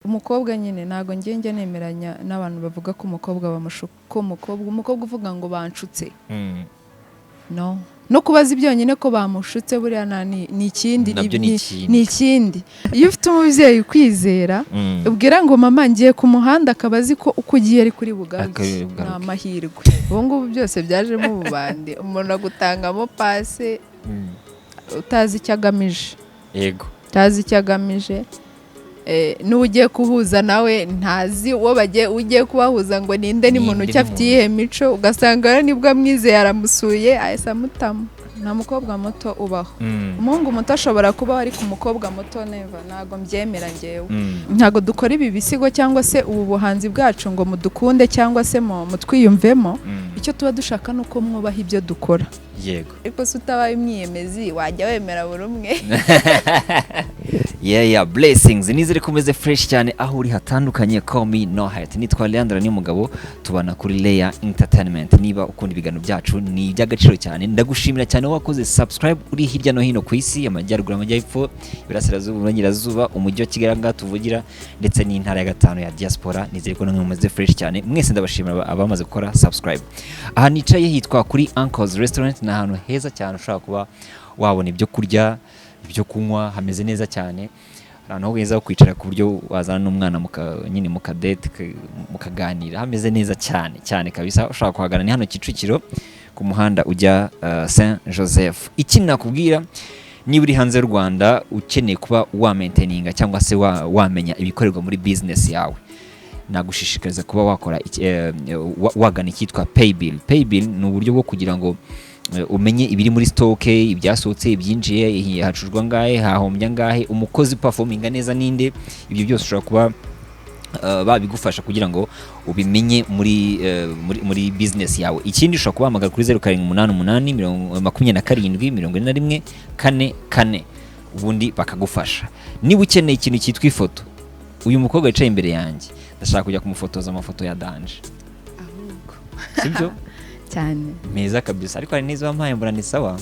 Umukobwa nyine ntabwo njya nemeranya n'abantu bavuga ko umukobwa bamushuka, ko umukobwa uvuga ngo banshutse. No kubaza ibyonyine ko bamushutse buriya ni ikindi. Nabyo ni ikindi. Ni ikindi. Iyo ufite umubyeyi ukwizera, ubwira ngo mama ngiye ku muhanda, akaba azi ko uko ugiye ari kuri bugaruke. Akari bugaruke. Ni amahirwe. Ubu ngubu byose byajemo ububandi, umuntu agutangamo pase utazi icyo agamije. Utazi icyo agamije. N'uwo ugiye kuhuza nawe ntazi uwo bagiye ugiye kubahuza ngo ninde, ni muntu Ninde ki, afite ni iyihe mico. Ugasanga rero nibwo amwizeye aramusuye, ahise amutama. Nta mukobwa muto ubaho. Umuhungu muto ashobora kubaho, ariko umukobwa muto never, ntabwo mbyemera ngewe. Ntabwo dukora ibi bisigo cyangwa se ubu buhanzi bwacu ngo mudukunde cyangwa se mutwiyumvemo. Icyo tuba dushaka ni uko mwubaha ibyo dukora. Ariko se utabaye umwiyemezi wajya wemera buri umwe? Yeah, blessings. Nizere ko umeze fresh cyane aho uri hatandukanye. Call me No Height, nitwa Leandra ni mugabo, tubana kuri Leya Entertainment. Niba ukunda ibiganiro byacu ni iby'agaciro cyane, ndagushimira cyane wowe wakoze subscribe uri hirya no hino ku isi, amajyaruguru, amajyepfo, iburasirazuba, uburengerazuba, umujyi wa Kigali aha ngaha tuvugira, ndetse n'intara ya gatanu ya diaspora. Nizere ko namwe mumeze fresh cyane mwese. Ndabashimira abamaze gukora subscribe. Aha nicaye hitwa kuri Uncle's Restaurant. Ni ahantu heza cyane ushobora kuba wabona ibyo kurya, ibyo kunywa, hameze neza cyane. Hari ahantu heza ho kwicara ku buryo wazana n'umwana nyine mukadate, mukaganira, hameze neza cyane cyane kabisa. Ushobora kuhagana ni hano Kicukiro ku muhanda ujya Saint Joseph. Ikindi nakubwira, niba uri hanze y'u Rwanda ukeneye kuba wamaintaininga cyangwa se wamenya ibikorerwa muri business yawe, nagushishikariza kuba wakora wagana icyitwa Paybill. Paybill ni uburyo bwo kugira ngo umenye ibiri muri stock, ibyasohotse, ibyinjiye, hacuruzwa angahe, hahombye angahe, umukozi performinga neza ninde. Ibyo byose ushobora kuba babigufasha kugira ngo ubimenye muri business yawe. Ikindi, ushobora kubahamagara kuri 0788 27 41 44, ubundi bakagufasha. Niba ukeneye ikintu cyitwa ifoto, uyu mukobwa wicaye imbere yanjye ndashaka kujya kumufotoza amafoto ya danger. Ahubwo. Sibyo? Cyane. Meza kabisa, ariko hari n'izo wampaye mbona ni sawa.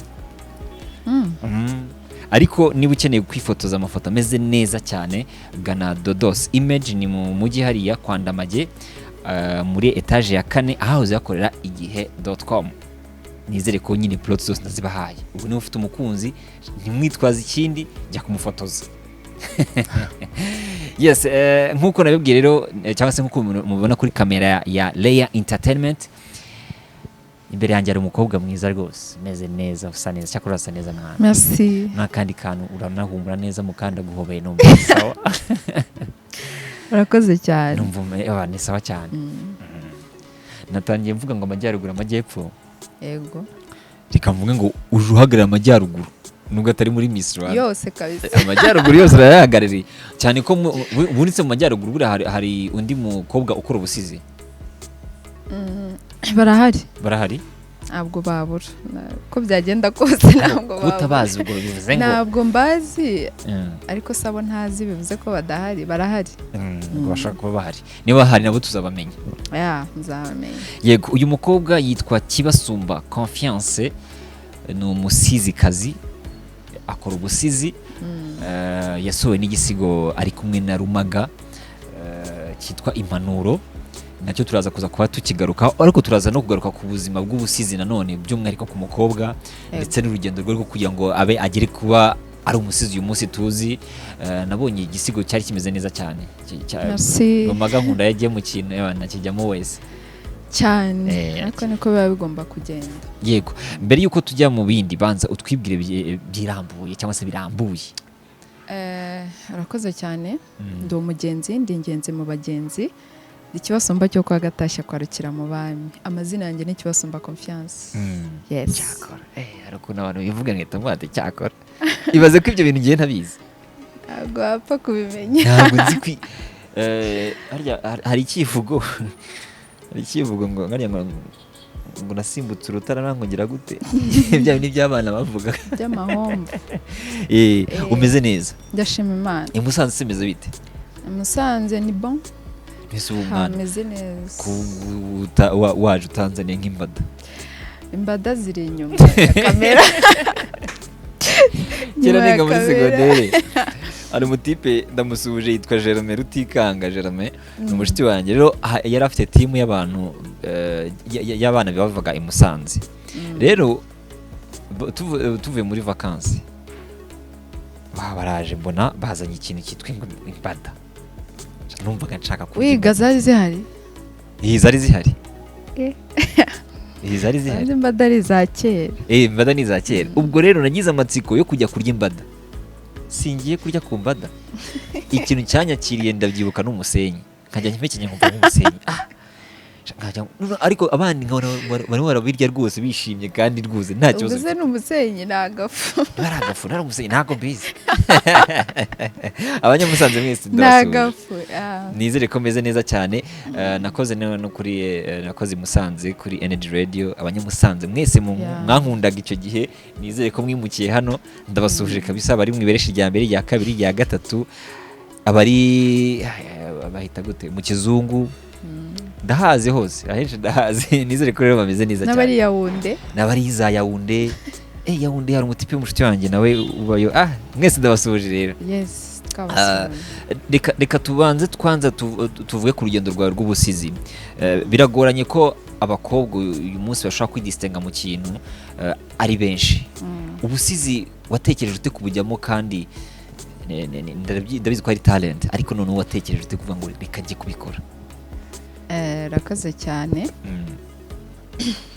Ariko niba ukeneye kwifotoza amafoto ameze neza cyane, gana Dodos Image. Ni mu mujyi hariya kwa Ndamage, muri etaje ya kane, ahahoze hakorera igihe.com. Nizere ko nyine plot zose ndazibahaye. Ubu niba ufite umukunzi ntimwitwaze ikindi, jya kumufotoza. Yes, nk'uko nabibwiye rero, cyangwa se nk'uko mubibona kuri kamera ya Leya Entertainment, imbere yanjye hari umukobwa mwiza rwose, umeze neza, usa neza. Cyakora urasa neza mwana. Merci. N'akandi kantu, uranahumura neza, mukanda guhobeye numva sawa. Urakoze cyane. Numva ni sawa cyane. Natangiye mvuga ngo amajyaruguru, amajyepfo. Reka mvuge ngo uje uhagarariye amajyaruguru nubwo atari muri Miss Rwanda. Yose kabisa. Amajyaruguru yose urayahagarariye, cyane ko ubonetse mu majyaruguru buriya hari undi mukobwa ukora ubusizi? Barahari. Barahari. Ntabwo babura. Uko byagenda kose ntabwo Kuba babura. utabazi ubwo bivuze ngo Ntabwo mbazi, ariko sabo ntazi bivuze ko badahari. Barahari. Ubwo bashobora kuba bahari. Niba bahari nabo tuzabamenya. Ya, muzabamenya. Yego, uyu mukobwa yitwa Kibasumba Confiance, ni umusizikazi, akora ubusizi. Yasohowe n'igisigo ari kumwe na Rumaga, cyitwa Impanuro. Nacyo turaza kuza kuba tukigarukaho, ariko turaza no kugaruka ku buzima bw'ubusizi nanone, by'umwihariko ku mukobwa, ndetse n'urugendo rwe rwo kugira ngo abe agere kuba ari umusizi uyu munsi tuzi. Nabonye igisigo cyari kimeze neza cyane. Merci. Rumaga nkunda yagiye mu kintu nakijyamo wese. Cyane. Ariko niko biba bigomba kugenda. Yego, mbere y'uko tujya mu bindi, banza utwibwire byirambuye cyangwa se birambuye. Urakoze cyane. Ndi umugenzi, ndi ingenzi mu bagenzi, Ikibasumba cyo kwa Gatashya kwa Rukira mu bami. Amazina yanjye ni Kibasumba Confiance. Yes. Cyakora hari ukuntu abantu bivuga nkahita mvuga ati cyakora ibaze ko ibyo bintu ngiye ntabizi. Ntabwo wapfa kubimenya. Ntabwo nzi harya hari icyivugo ngo harya ngo nasimbutse urutara ngira gute, bya bindi by'abana bavuga. By'amahomvu. Umeze neza? Ndashima Imana. I Musanze se imeze bite? I Musanze ni bon. Mbese ubu mwana Hameze neza. Waje utanzaniye nk'imbada. Imbada ziri inyuma ya kamera. Kera Nyuma ya niga muri kamera. segonderi. Hari umutipe ndamusuhuje, yitwa Jerome Rutikanga. Jerome ni umushuti wanjye. Rero yari afite team y'abantu, y'abana bavaga i Musanze. Rero tuvuye muri vakansi, baraje, mbona bazanye ikintu cyitwa imbada. Numvaga nshaka kurya Wiga imbada. zari zihari? Iyi zari zihari. Eh. Iyi zari zihari. Hanze imbada ari iza kera. Eh, imbada ni iza kera. Ubwo rero nagize amatsiko yo kujya kurya imbada. Singiye kurya ku mbada, ikintu cyanyakiriye ndabyibuka n'umusenyi, nkajya mpekenya nkumva nk'umusenyi. Ah, ariko abandi nkabona barimo barabirya rwose bishimye kandi rwose nta kibazo. Ubwo se ni umusenyi, ni agafu? Niba ari agafu, ntari umusenyi, ntabwo mbizi. Abanyamusanze mwese Ni ndabasuhuje. agafu, ah. Nizere ko meze neza cyane. Nakoze no kuri nakoze i Musanze kuri Energy Radio. Abanyamusanze mwese mwankundaga icyo gihe, nizere ko mwimukiye hano, ndabasuhuje kabisa. Bari mu ibereshi rya mbere, rya kabiri, rya gatatu, abari bahita gute mu kizungu, ndahazi hose, ahenshi ndahazi. Nizere ko rero bameze neza cyane. N'abari Yawunde. N'abari za Yawunde. Yawunde hari umutipe w'umushuti wanjye nawe ubayo. Ah, mwese ndabasuhuje rero. Yes, twabasuye. Reka tubanze twanza tuvuge ku rugendo rwawe rw'ubusizi. Biragoranye ko abakobwa uyu munsi bashobora kwidisitenga mu kintu, ari benshi. Ubusizi watekereje ute kubujyamo? Kandi ndabizi ko ari talent, ariko noneho watekereje ute kuvuga ngo reka njye kubikora? Urakoze cyane.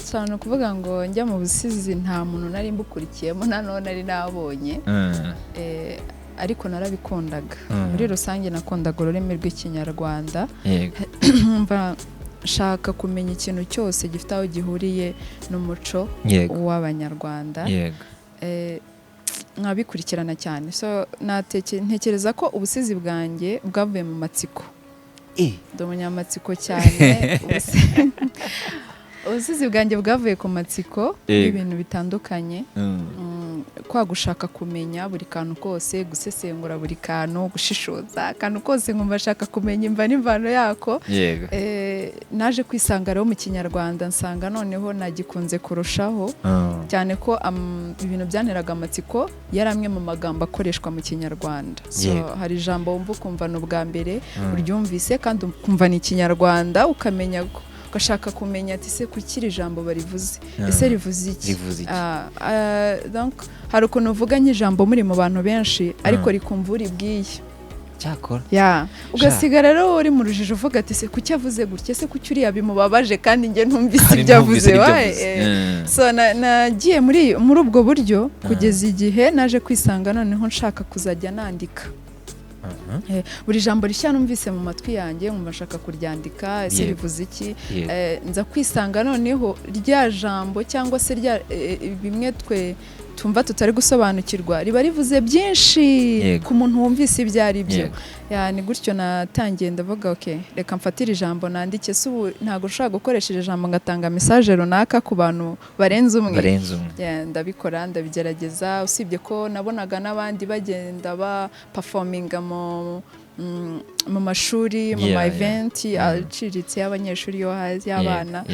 So ni ukuvuga ngo njya mu busizi nta muntu nari mbukurikiyemo, nta n'uwo nari nabonye. Ariko narabikundaga. Muri rusange nakundaga ururimi rw'Ikinyarwanda, nkumva nshaka kumenya ikintu cyose gifite aho gihuriye n'umuco w'Abanyarwanda. Nkabikurikirana cyane. So ntekereza ko ubusizi bwanjye bwavuye mu matsiko. Ndi umunyamatsiko cyane. Ubusizi bwanjye bwavuye ku matsiko y'ibintu bitandukanye. Kwa gushaka kumenya buri kantu kose, gusesengura buri kantu, gushishoza akantu kose, nkumva nshaka kumenya imva n'imvano yako. Naje kwisanga rero mu Kinyarwanda, nsanga noneho nagikunze kurushaho, cyane ko ibintu byanteraga amatsiko yari amwe mu magambo akoreshwa mu Kinyarwanda. So, hari ijambo wumva ukumva ni ubwa mbere uryumvise, kandi ukumva ni Ikinyarwanda, ukamenya ugashaka kumenya ati: "Se kuki iri jambo barivuze? Ese rivuze iki?" Rivuze iki? Ah, donc hari ukuntu uvuga nk'ijambo muri mu bantu benshi, ariko rikumva uribwiye. Cyakora. Ya, ugasigara rero uri mu rujijo, uvuga ati: "Se kuki avuze gutya? Se kuki uriya bimubabaje kandi njye ntumvise Hari ibyo numvise avuze?" n'ibyo Wae, avuze. So nagiye muri ubwo buryo kugeza igihe naje kwisanga noneho nshaka kuzajya nandika. Buri jambo rishya numvise mu matwi yanjye nkumva nshaka kuryandika. Ese rivuze iki? Nza kwisanga noneho rya jambo cyangwa se rya bimwe twe tumva tutari gusobanukirwa riba rivuze byinshi ku muntu wumvise ibyo ari byo. Ya, ni gutyo natangiye, ndavuga: "Ok, reka mfatire ijambo nandike. Se ubu ntabwo ushobora gukoresha iri jambo ngatanga message runaka ku bantu barenze umwe?" Barenze umwe. Ya, ndabikora, ndabigerageza. Usibye ko nabonaga n'abandi bagenda ba performinga mu mashuri, mu ma event aciriritse y'abanyeshuri yo hasi, y'abana.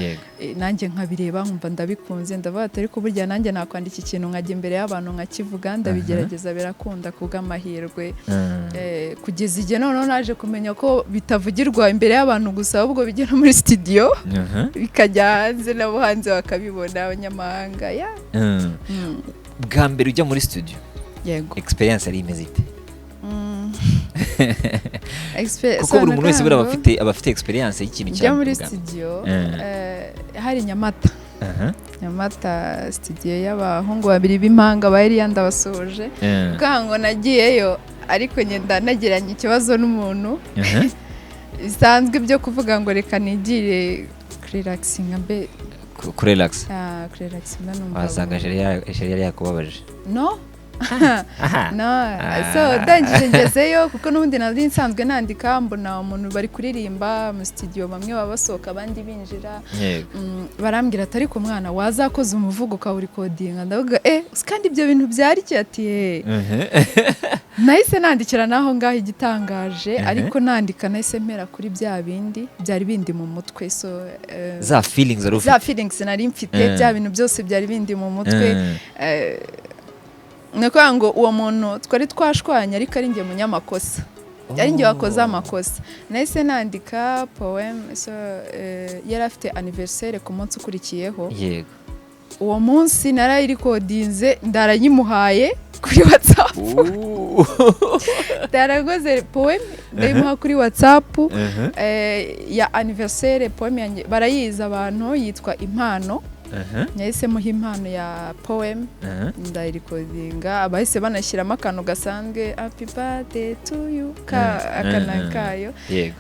Nanjye nkabireba nkumva ndabikunze, ndavuga ati: "Ariko burya nanjye nakwandika ikintu nkajya imbere y'abantu nkakivuga." Ndabigerageza, birakunda kubw'amahirwe. Kugeza igihe noneho naje kumenya ko bitavugirwa imbere y'abantu gusa, ahubwo bigera muri studio, bikajya hanze, nabo hanze bakabibona, abanyamahanga ya. Bwa mbere ujya muri studio, experience yari imeze ite? Kuko buri muntu wese buriya aba afite experience y'ikintu Njya muri cya mbere. studio, hari Nyamata. Nyamata, studio y'abahungu babiri b'impanga ba Eliya, ndabasuhuje. Kuko ngo nagiyeyo, ariko ngenda nagiranye ikibazo n'umuntu bisanzwe byo kuvuga ngo reka nigire kurelaxinga mbe. Kurelax. Ah, kurelaxinga numva. Wasanga chéri yari yakubabaje. No. Aha. No. Ah. So ndangije ngezeyo, kuko n'ubundi nari nsanzwe nandika, mbona umuntu bari kuririmba mu studio, bamwe baba basohoka abandi binjira. Barambwira ati: "Ariko umwana wazakoze umuvugo ukawurikodinga." Ndavuga: "Eh, kandi ibyo bintu byari iki?" Ati: "Eh." Nahise nandikira n'aho ngaho, igitangaje, ariko nandika nahise mpera kuri bya bindi byari bindi mu mutwe. So za feelings wari za ufite. feelings nari mfite, bya bintu byose byari bindi mu mutwe. Ni ukuvuga ngo uwo muntu twari twashwanye, ariko ari njye munyamakosa, ari njye wakoze amakosa. Nahise nandika poem. So, yari afite anniversaire ku munsi ukurikiyeho. Uwo munsi narayirikodinze, ndarayimuhaye kuri WhatsApp. Ndaragoze poem, ndayimuha kuri WhatsApp ya anniversaire. Poem yanjye barayizi abantu, yitwa "Impano". Nahise muha impano ya poem, ndayirikodinga, abahise banashyiramo akantu gasanzwe, "Happy birthday to you", ka akana kayo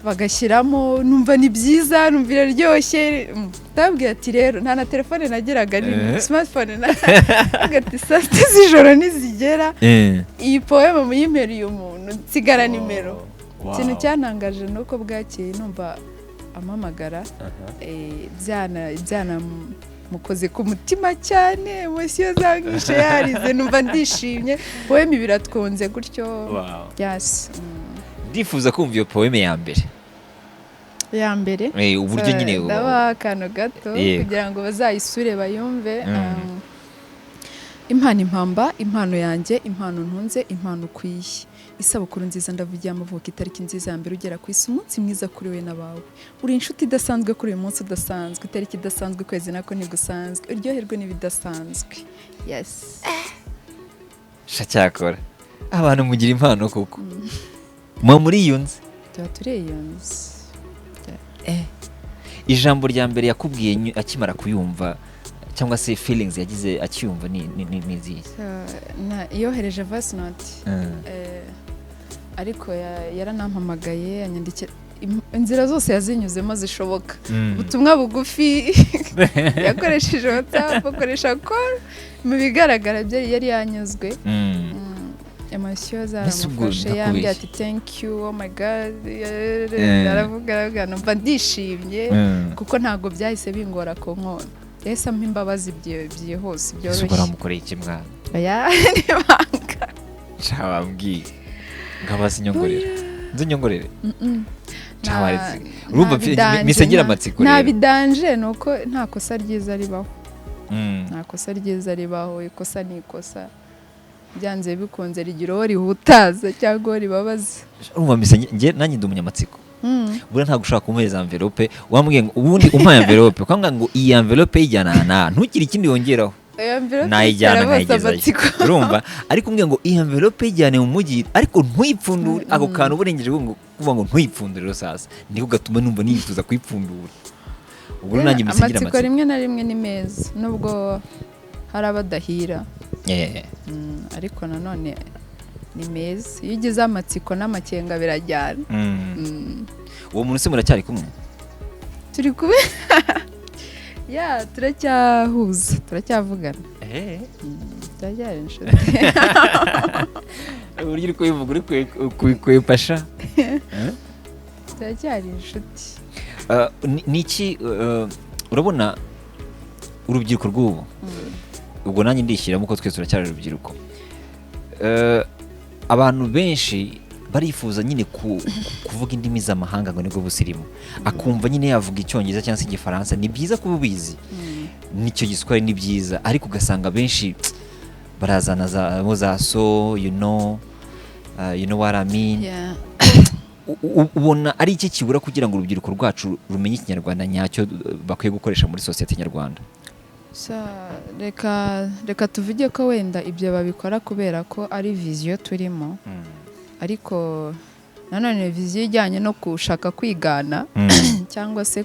bagashyiramo. Numva ni byiza, numva iraryoshye. Ndababwira ati rero nta na telefone nageraga, ni smartphone na ati saa 6 z'ijoro nizigera, iyi poem muyimpere uyu muntu, nsigara nimero. Ikintu cyantangaje ni uko bwakeye numva ampamagara, byana mukoze ku mutima cyane, émotion zamwishe, yarize, numva ndishimye. Poem biratwunze gutyo. Yes. Ndifuza kumva iyo poème ya mbere. Ya mbere? Uburyo nyine Ndabaha akantu gato kugira ngo bazayisure bayumve. Impano, impamba, impano yanjye, impano ntunze, impano ukwiye. Isabukuru nziza, ndavugiye amavuko, itariki nziza ya mbere ugera ku isi, umunsi mwiza kuri we n'abawe. Uri inshuti idasanzwe kuri uyu munsi udasanzwe, itariki idasanzwe, ukwezi nako ntigusanzwe, uryoherwe n'ibidasanzwe. Yes. Sha, cyakora abantu mugira impano koko, muba muriyunze. Tuba turiyunze. Ijambo rya mbere yakubwiye akimara kuyumva, cyangwa se feelings yagize akiyumva, ni izihe? So, yohereje voice note. Ariko yaranampamagaye, anyandikira, inzira zose yazinyuzemo zishoboka, ubutumwa bugufi, yakoresheje WhatsApp, akoresha call. Mu bigaragara byo yari yanyuzwe. Émotion Mbese ubwo zaramufashe, yambwiye ndakubeshya. ati "Thank you, oh my God." Aravuga, aravuga, numva ndishimye, kuko ntabwo byahise bingora ku nkona, yahise ampa imbabazi byihuse, Ese ubwo byoroshye. uramukoreye iki mwana? Oya, ni ibanga. Sha, wambwiye ngabaza inyongorere, nzi inyongorere. Mm-mm. Sha, waretse. Nta Urumva bidanje, mpise ngira amatsiko nta rero. bidanje, ni uko nta kosa ryiza ribaho. Nta kosa ryiza ribaho. Ikosa ni ikosa, byanze bikunze rigira uwo rihutaza cyangwa uwo ribabaza. Urumva mpise njye nanjye ndi umunyamatsiko. Buriya ntabwo ushobora kumuhereza envelope, wambwiye ngo ubundi umpaye envelope, ukambwira ngo iyi envelope yijyana aha n'aha, ntugire ikindi wongeraho, Iyo envelope nayijyana itera bose nkayigezayo. amatsiko. Urumva, ariko umbwira ngo iyi envelope yijyane mu mujyi ariko ntuyipfundure, ako kantu uburengeje ngo kuvuga ngo ntuyipfundure rero sasa niko gatuma numva nifuza kuyipfundura. Ubwo rero nanjye mpise ngira Amatsiko amatsiko. rimwe na rimwe ni meza, nubwo hari abadahira. Ariko nanone ni meza, iyo ugize amatsiko n'amakenga birajyana. Uwo muntu se muracyari kumwe? Turi kumwe, ya, turacyahuza, turacyavugana. Turacyari inshuti. Uburyo uri kubivuga, uri kwepasha. Turacyari inshuti. Ni iki, urabona urubyiruko rw'ubu, ubwo nanjye ndishyiramo ko twese turacyari urubyiruko, abantu benshi barifuza nyine kuvuga indimi z'amahanga ngo nibwo busirimu, akumva nyine yavuga Icyongereza cyangwa se Igifaransa. Ni byiza kuba ubizi, nicyo Giswahili ni byiza, ariko ugasanga benshi barazana za za so you know, you know what I mean. Ubona ari iki kibura kugira ngo urubyiruko rwacu rumenye Ikinyarwanda nyacyo, bakwiye gukoresha muri sosiyete nyarwanda? So, reka tuvuge ko wenda ibyo babikora kubera ko ari vision turimo, ariko nanone vision ijyanye no gushaka kwigana cyangwa se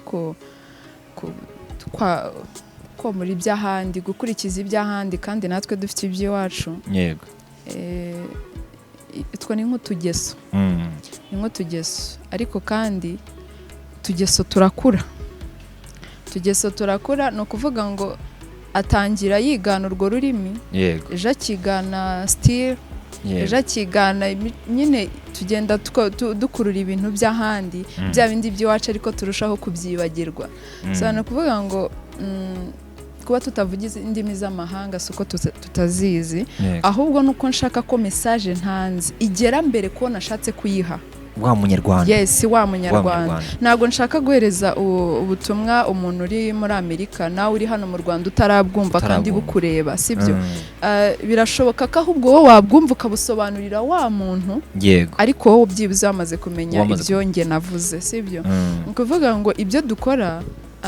komora iby'ahandi, gukurikiza iby'ahandi kandi natwe dufite iby'iwacu. Utwo ni nk'utugeso, ni nk'utugeso, ariko kandi utugeso turakura, utugeso turakura. Ni ukuvuga ngo atangira yigana urwo rurimi, ejo akigana style, ejo akigana nyine tugenda dukurura ibintu by'ahandi, bya bindi by'iwacu ariko turushaho kubyibagirwa. So ni ukuvuga ngo kuba tutavuga indimi z'amahanga si uko tutazizi, ahubwo ni uko nshaka ko message ntanze igera mbere ko nashatse kuyiha. Wa munyarwanda. Yes, wa munyarwanda. Munyarwanda. Ntabwo nshaka guhereza ubutumwa umuntu uri muri Amerika, nawe uri hano mu Rwanda utarabwumva kandi Utarabwumva. bukureba, sibyo? Birashoboka ko ahubwo wowe wabwumva ukabusobanurira wa muntu, ariko wowe byibuze wamaze kumenya Wamaze ibyo njye navuze, sibyo? Ni ukuvuga ngo ibyo dukora,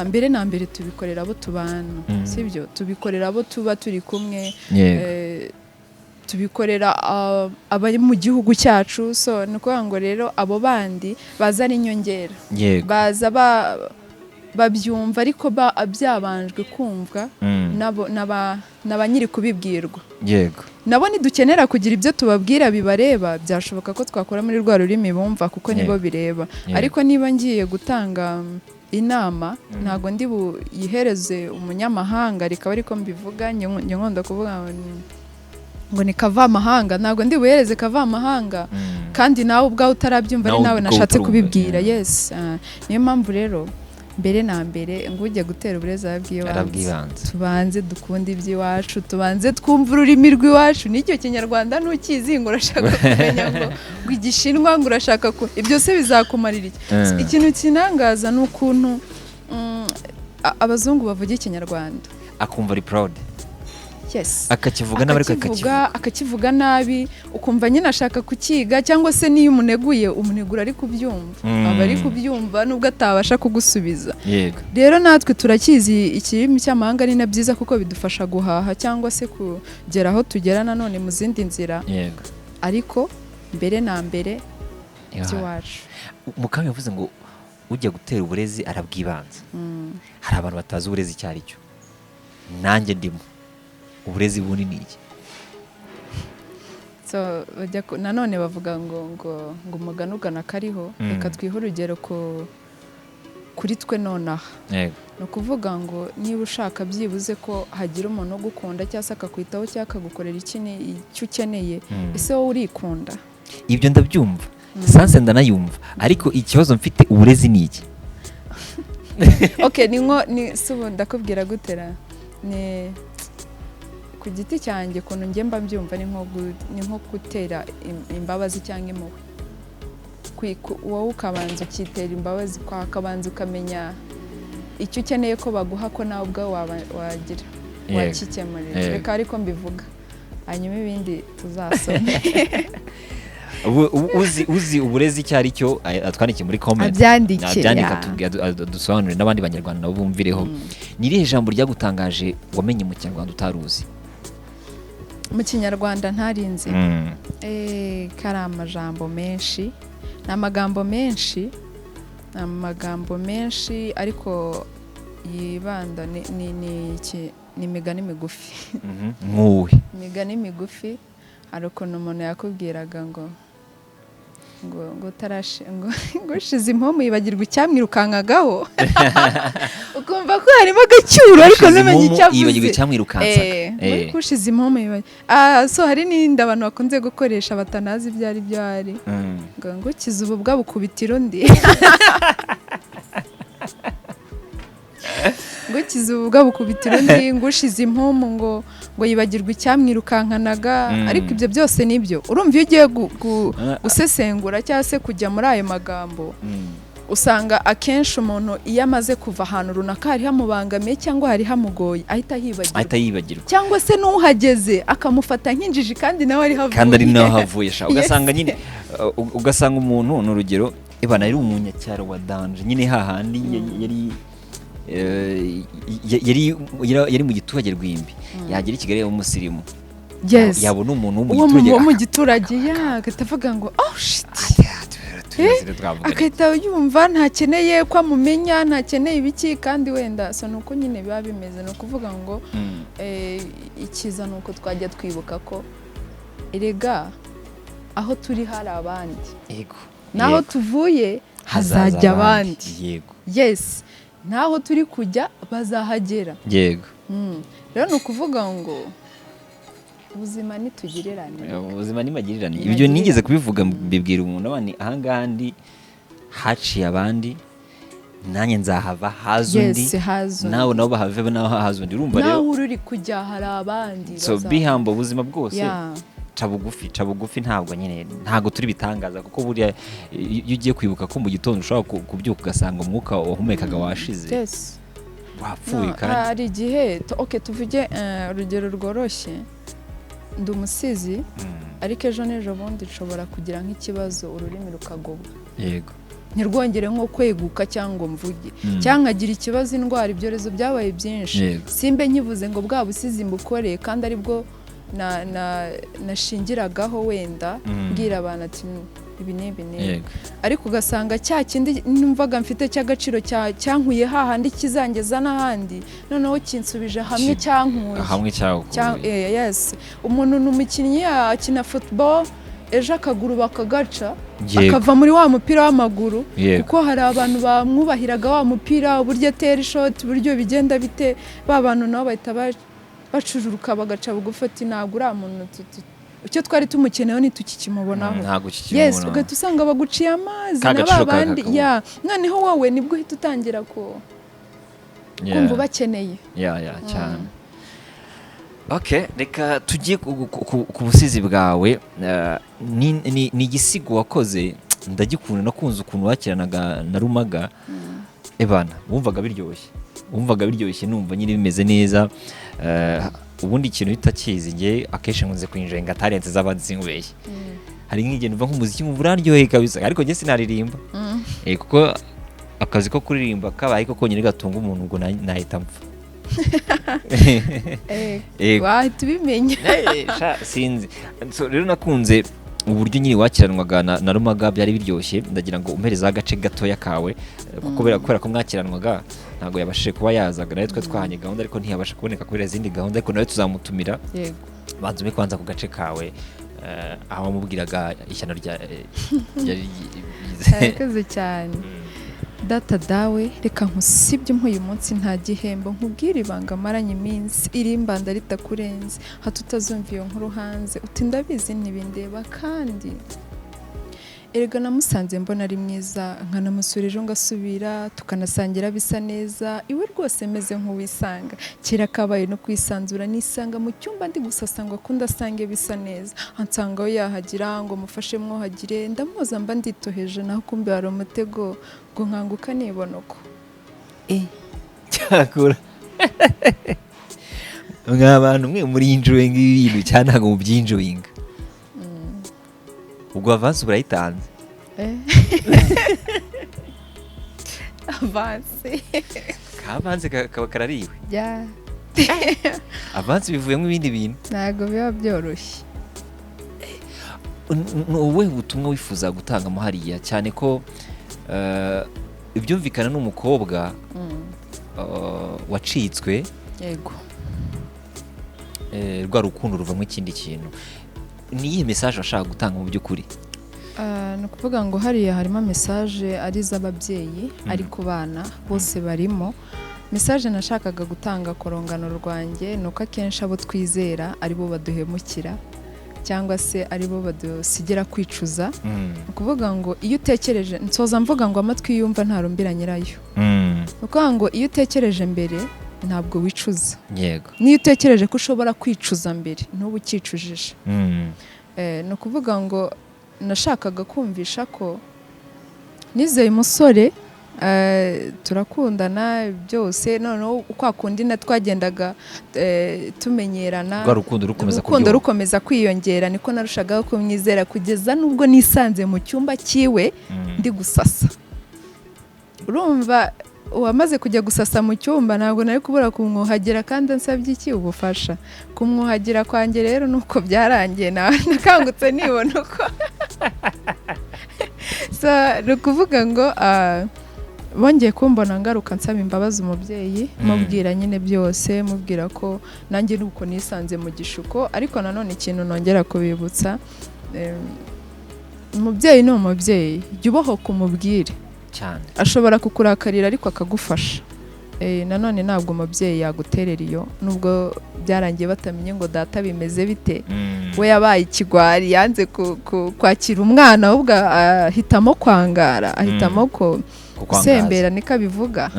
mbere na mbere tubikorera abo tubana, sibyo? Tubikorera abo tuba turi kumwe, tubikorera abari mu gihugu cyacu. So ni ukuvuga ngo rero abo bandi baza ari inyongera, baza babyumva ariko byabanjwe kumvwa nabo n'aba nyiri kubibwirwa. Nabo nidukenera kugira ibyo tubabwira bibareba, byashoboka ko twakora muri rwa rurimi bumva, kuko nibo bireba. Ariko niba ngiye gutanga inama, ntabwo ndi buyihereze umunyamahanga, rikaba ariko mbivuga. Njye nkunda kuvuga ngo ni kavamahanga, ntabwo ndi buhereze kavamahanga kandi nawe ubwawe utarabyumva, ari Nawe nawe ubwawe nashatse utarumva, kubibwira. Yes, niyo mpamvu rero mbere na mbere ngo ujye gutera uburezi arabwibanze. Arabwibanze. Tubanze dukunde iby'iwacu, tubanze twumve ururimi rw'iwacu. N'icyo kinyarwanda ntukizi ngo urashaka kumenya ngo igishinwa, ngo urashaka ku ibyo se bizakumarira iki? Ikintu kinangaza ni ukuntu abazungu bavuga ikinyarwanda, akumva ari proud, yes, akakivuga nabi ariko akakivuga, akakivuga. Akakivuga nabi, ukumva nyine ashaka kukiga, cyangwa se n'iyo umuneguye, umunegura ari kubyumva, aba ari kubyumva nubwo atabasha kugusubiza. Rero natwe turakizi ikirimi cy'amahanga, ni na byiza kuko bidufasha guhaha cyangwa se kugera aho tugera nanone mu zindi nzira, ariko mbere na mbere by'iwacu. Mukanya yavuze ngo ujya gutera uburezi arabwibanza. Hari abantu batazi uburezi icyo ari cyo, nanjye ndimo. Uburezi bunini iki? So bajya nanone bavuga ngo umugani ugana kariho. Reka twihe urugero kuri twe nonaha. Ni ukuvuga ngo niba ushaka byibuze ko hagira umuntu ugukunda cyangwa se akakwitaho cyangwa akagukorera icyo ukeneye, ese wowe urikunda? Ibyo ndabyumva, sense ndanayumva, ariko ikibazo mfite, uburezi ni iki? Ok, ni nko ni si ubu ndakubwira gutera, ni ku giti cyanjye ukuntu njye mba mbyumva, ni nko gutera imbabazi cyangwa impuhwe. Wowe ukabanza ukitera imbabazi, ukabanza ukamenya icyo ukeneye ko baguha, ko nawe ubwawe wagira wakikemurira. Reka ariko mbivuga, hanyuma ibindi tuzasome. Uzi uburezi icyo ari cyo atwandikiye muri comment. Abyandike, Abyandike, ya. atubwire, adusobanurire, n'abandi banyarwanda nabo bumvireho. Ni irihe jambo ryagutangaje wamenye mu kinyarwanda utari uzi? Mu kinyarwanda ntarinzi? Kari amajambo menshi, ni amagambo menshi, ni amagambo menshi, ariko yibanda ni imigani migufi. Nk'uwe? Imigani migufi, hari ukuntu umuntu yakubwiraga ngo utarashe ngo ushize impumu yibagirwa icyamwirukankagaho, ukumva ko harimo agacyuro ariko Ushize ntumenye impumu icyo avuze. yibagirwa icyamwirukansaga. Muri kushize impumu yibagirwa. So hari n'indi abantu bakunze gukoresha batanazi ibyo ari byo, ari ngo ukize ububwa bukubitira undi, ngo ukize ububwa bukubitira undi, ngo ushize impumu ngo yibagirwa icyamwirukankanaga. Ariko ibyo byose nibyo, urumva iyo ugiye gusesengura cyangwa se kujya muri ayo magambo, usanga akenshi umuntu iyo amaze kuva ahantu runaka hari hamubangamiye cyangwa hari hamugoye, ahita yibagirwa. Ahita yibagirwa. Cyangwa se n'uhageze akamufata nk'injiji kandi nawe ariho avuye. Kandi ari naho havuye sha. Yes. Ugasanga nyine ugasanga umuntu, ni urugero, ebana ari umunyacyaro wa danger nyine, hahandi yari mu giturage rwimbi, yagera i Kigali yaba umusirimu. Yabona umuntu wo mu Uwo giturage wo mu giturage ya agahita avuga ngo "Oh shit", agahita yumva ntakeneye ko amumenya, ntakeneye ibiki, kandi wenda so ni uko nyine biba bimeze. Ni ukuvuga ngo icyiza ni uko twajya twibuka ko erega aho turi hari abandi, naho tuvuye hazajya abandi. Yes, naho turi kujya bazahagera. Rero ni ukuvuga ngo ubuzima ntitugererane. Ubuzima ni magirirane. Ibyo nigeze kubivuga, mbibwira umuntu abandi, ahangaha ndi haciye abandi, nanjye nzahava haza undi. Yes, haza undi. Nawe nabo bahave, naho haza undi. Urumva naho rero uri kujya hari abandi so be humble ubuzima bwose. Ca bugufi, ca bugufi. Ntabwo nyine, ntabwo turi bitangaza, kuko buriya iyo ugiye kwibuka ko mu gitondo ushobora kubyuka ugasanga umwuka wahumekaga washize, wapfuye. No, kandi hari igihe okay, tuvuge urugero rworoshye, ndi umusizi, ariko ejo n'ejo bundi nshobora kugira nk'ikibazo, ururimi rukagobwa, ntirwongere nko kweguka cyangwa ngo mvuge, cyangwa nkagira ikibazo, indwara, ibyorezo byabaye byinshi, simbe nkivuze ngo bwa busizi mbukore, kandi aribwo nashingiragaho wenda mbwira abantu ati ibi n'ibi n'ibi. Ariko ugasanga cya kindi numvaga mfite cy'agaciro cyankuye hahandi kizangeza n'ahandi, noneho kinsubije hamwe cyankuye. Hamwe cyawe. Yes, umuntu ni umukinnyi, akina football, ejo akaguru bakagaca, akava muri wa mupira w'amaguru, kuko hari abantu bamwubahiraga wa mupira, uburyo atera ishoti, uburyo bigenda bite. Ba bantu nabo bahita bacururuka, bagaca bugufi, ati ntabwo uriya muntu icyo twari tumukeneyeho ntitukikimubonaho. Ntabwo Yes. kikimubona. Ugahita usanga baguciye amazi Ka na ba gaciro bandi. kakabura. Ya, noneho wowe nibwo uhita utangira ku kumva ubakeneye. Yeah, cyane. Okay, reka tujye ku busizi bwawe. Ni igisigo wakoze ndagikunda, nakunze ukuntu wakiranaga na Rumaga. Ebana, wumvaga biryoshye, wumvaga biryoshye, numva nyine bimeze neza. Ubundi ikintu uhita kizi, njye akenshi nkunze kwinjoyinga talent z'abandi, sinkubeshye. Hari nk'igihe numva nk'umuziki nkumva uraryoheye kabisa, ariko njye sinaririmba. Kuko akazi ko kuririmba kabaye ko konyine gatunga umuntu, ubwo nahita mpfa. Wahita ubimenya. Sha, sinzi. So, rero nakunze uburyo nyine wakiranwaga na Rumaga, byari biryoshye. Ndagira ngo umperezeho agace gatoya kawe, kuko kubera ko mwakiranwaga ntabwo yabashije kuba yazaga, nawe twe twahanye gahunda ariko ntiyabasha kuboneka kubera izindi gahunda, ariko nawe tuzamutumira. Banza umpe kwanza ku gace kawe, aho wamubwiraga ishyano rya ryari Arakoze cyane. Data dawe, reka nkusibye uyu munsi nta gihembo, nkubwire ibanga maranye iminsi, irimbanda ritakurenze, hato utazumva iyo nkuru hanze uti ndabizi ntibindeba. Kandi erega namusanze mbona ari mwiza, nkanamusura ejo ngasubira, tukanasangira bisa neza iwe, rwose meze nk'uwisanga. Kera kabaye no kwisanzura, nisanga mu cyumba ndi gusasa ngo akunde asange bisa neza, ansanga aho yahagira ngo mufashe mwuhagire, ndamuza mba nditoheje, naho kumbe hari umutego, ngo nkanguka nibona uko. Cyakora mwa bantu mwe muri enjoying ibintu cyane, ntabwo mubyinjoyinga. Ubwo avance urayitanze. Avance. Ka avance kaba karariwe. Ya. Avance bivuyemo ibindi bintu. Ntabwo biba byoroshye. Ni ubuhe butumwa wifuza gutangamo hariya, cyane ko ibyumvikana n'umukobwa wacitswe, rwa rukundo ruvamo ikindi kintu, ni iyihe message washaka gutanga mu by'ukuri? Ah, ni ukuvuga ngo hariya harimo message ari iz'ababyeyi, ari ku bana bose barimo. Message nashakaga gutanga ku rungano rwanjye ni uko akenshi abo twizera ari bo baduhemukira, cyangwa se ari bo badusigira kwicuza. Ni ukuvuga ngo iyo utekereje, nsoza mvuga ngo amatwi yumva ntarumbira nyirayo. Ni ukuvuga ngo iyo utekereje mbere ntabwo wicuza. Niyo utekereje ko ushobora kwicuza mbere, ntuba ukicujije. Ni ukuvuga ngo nashakaga kumvisha ko nizeye umusore, turakundana byose, noneho kwa kundi na twagendaga tumenyerana, Rwa rukundo rukomeza urukundo kuryoha. rukomeza kwiyongera, niko narushagaho kumwizera, kugeza n'ubwo nisanze mu cyumba cyiwe ndi gusasa. Urumva uwamaze kujya gusasa mu cyumba, ntabwo nari kubura kumwuhagira, kandi ansabye iki? Ubufasha. Kumwuhagira kwanjye rero nuko byarangiye, nakangutse nibona uko. So, ni ukuvuga ngo bongeye kumbona ngaruka nsaba imbabazi umubyeyi, mubwira nyine byose, mubwira ko nanjye nuko nisanze mu gishuko. Ariko nanone ikintu nongera kubibutsa, umubyeyi ni umubyeyi, jya ubohoka umubwire. Ashobora kukurakarira ariko akagufasha. Nanone ntabwo umubyeyi yaguterera iyo, nubwo byarangiye batamenye ngo data bimeze bite. We yabaye ikigwari, yanze kwakira umwana, ahubwo ahitamo kwangara, ahitamo ko Kukwangaza. gusembera, niko abivuga.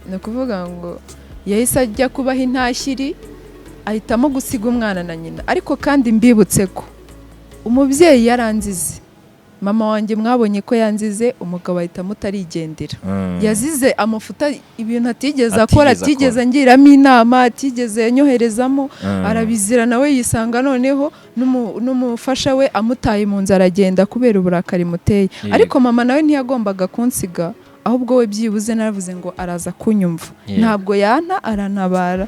Ni ukuvuga ngo yahise ajya kubaho intashyiri. Ahitamo gusiga umwana na nyina. Ariko kandi mbibutse ko umubyeyi yaranzize, mama wanjye mwabonye ko yanzize, umugabo ahita amutarigendera. Yazize amafuta, ibintu atigeze akora, Atigeze atigeze angiramo inama, atigeze anyoherezamo. Arabizira nawe, yisanga noneho n'umufasha we amutaye mu nzu, aragenda kubera uburakari muteye. Ariko mama nawe ntiyagombaga kunsiga, ahubwo we byibuze naravuze ngo araza kunyumva. Ntabwo yanta, arantabara,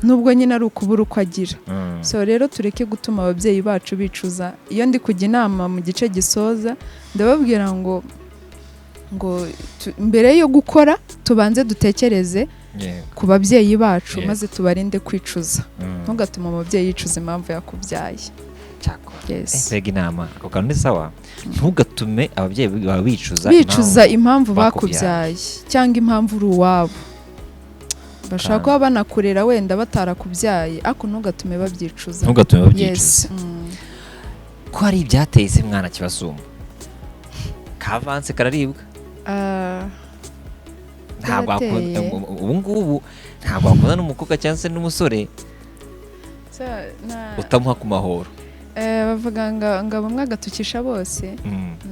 nubwo nyine ari ukubura uko agira. So rero tureke gutuma ababyeyi bacu bicuza. Iyo ndi kujya inama mu gice gisoza, ndababwira ngo mbere yo gukora tubanze dutekereze ku babyeyi bacu, maze tubarinde kwicuza. Ntugatume umubyeyi yicuza impamvu yakubyaye. Cyakora. Yes. Mbega inama! Ako kantu ni sawa. Ntugatume ababyeyi bawe bicuza bicuza impamvu impamvu bakubyaye. bakubyaye cyangwa impamvu uri uwabo. Bashobora kuba banakurera wenda batarakubyaye, ariko ntugatume babyicuza. Ntugatume babyicuza. Yes. Ko hari ibyateye se mwana kibasumba, kavanse kararibwa? Ah, Ntabwo byarateye. Ubu ngubu ntabwo wakunda n'umukobwa cyangwa se n'umusore So, utamuha ku mahoro. Bavuga ngo bamwe agatukisha bose.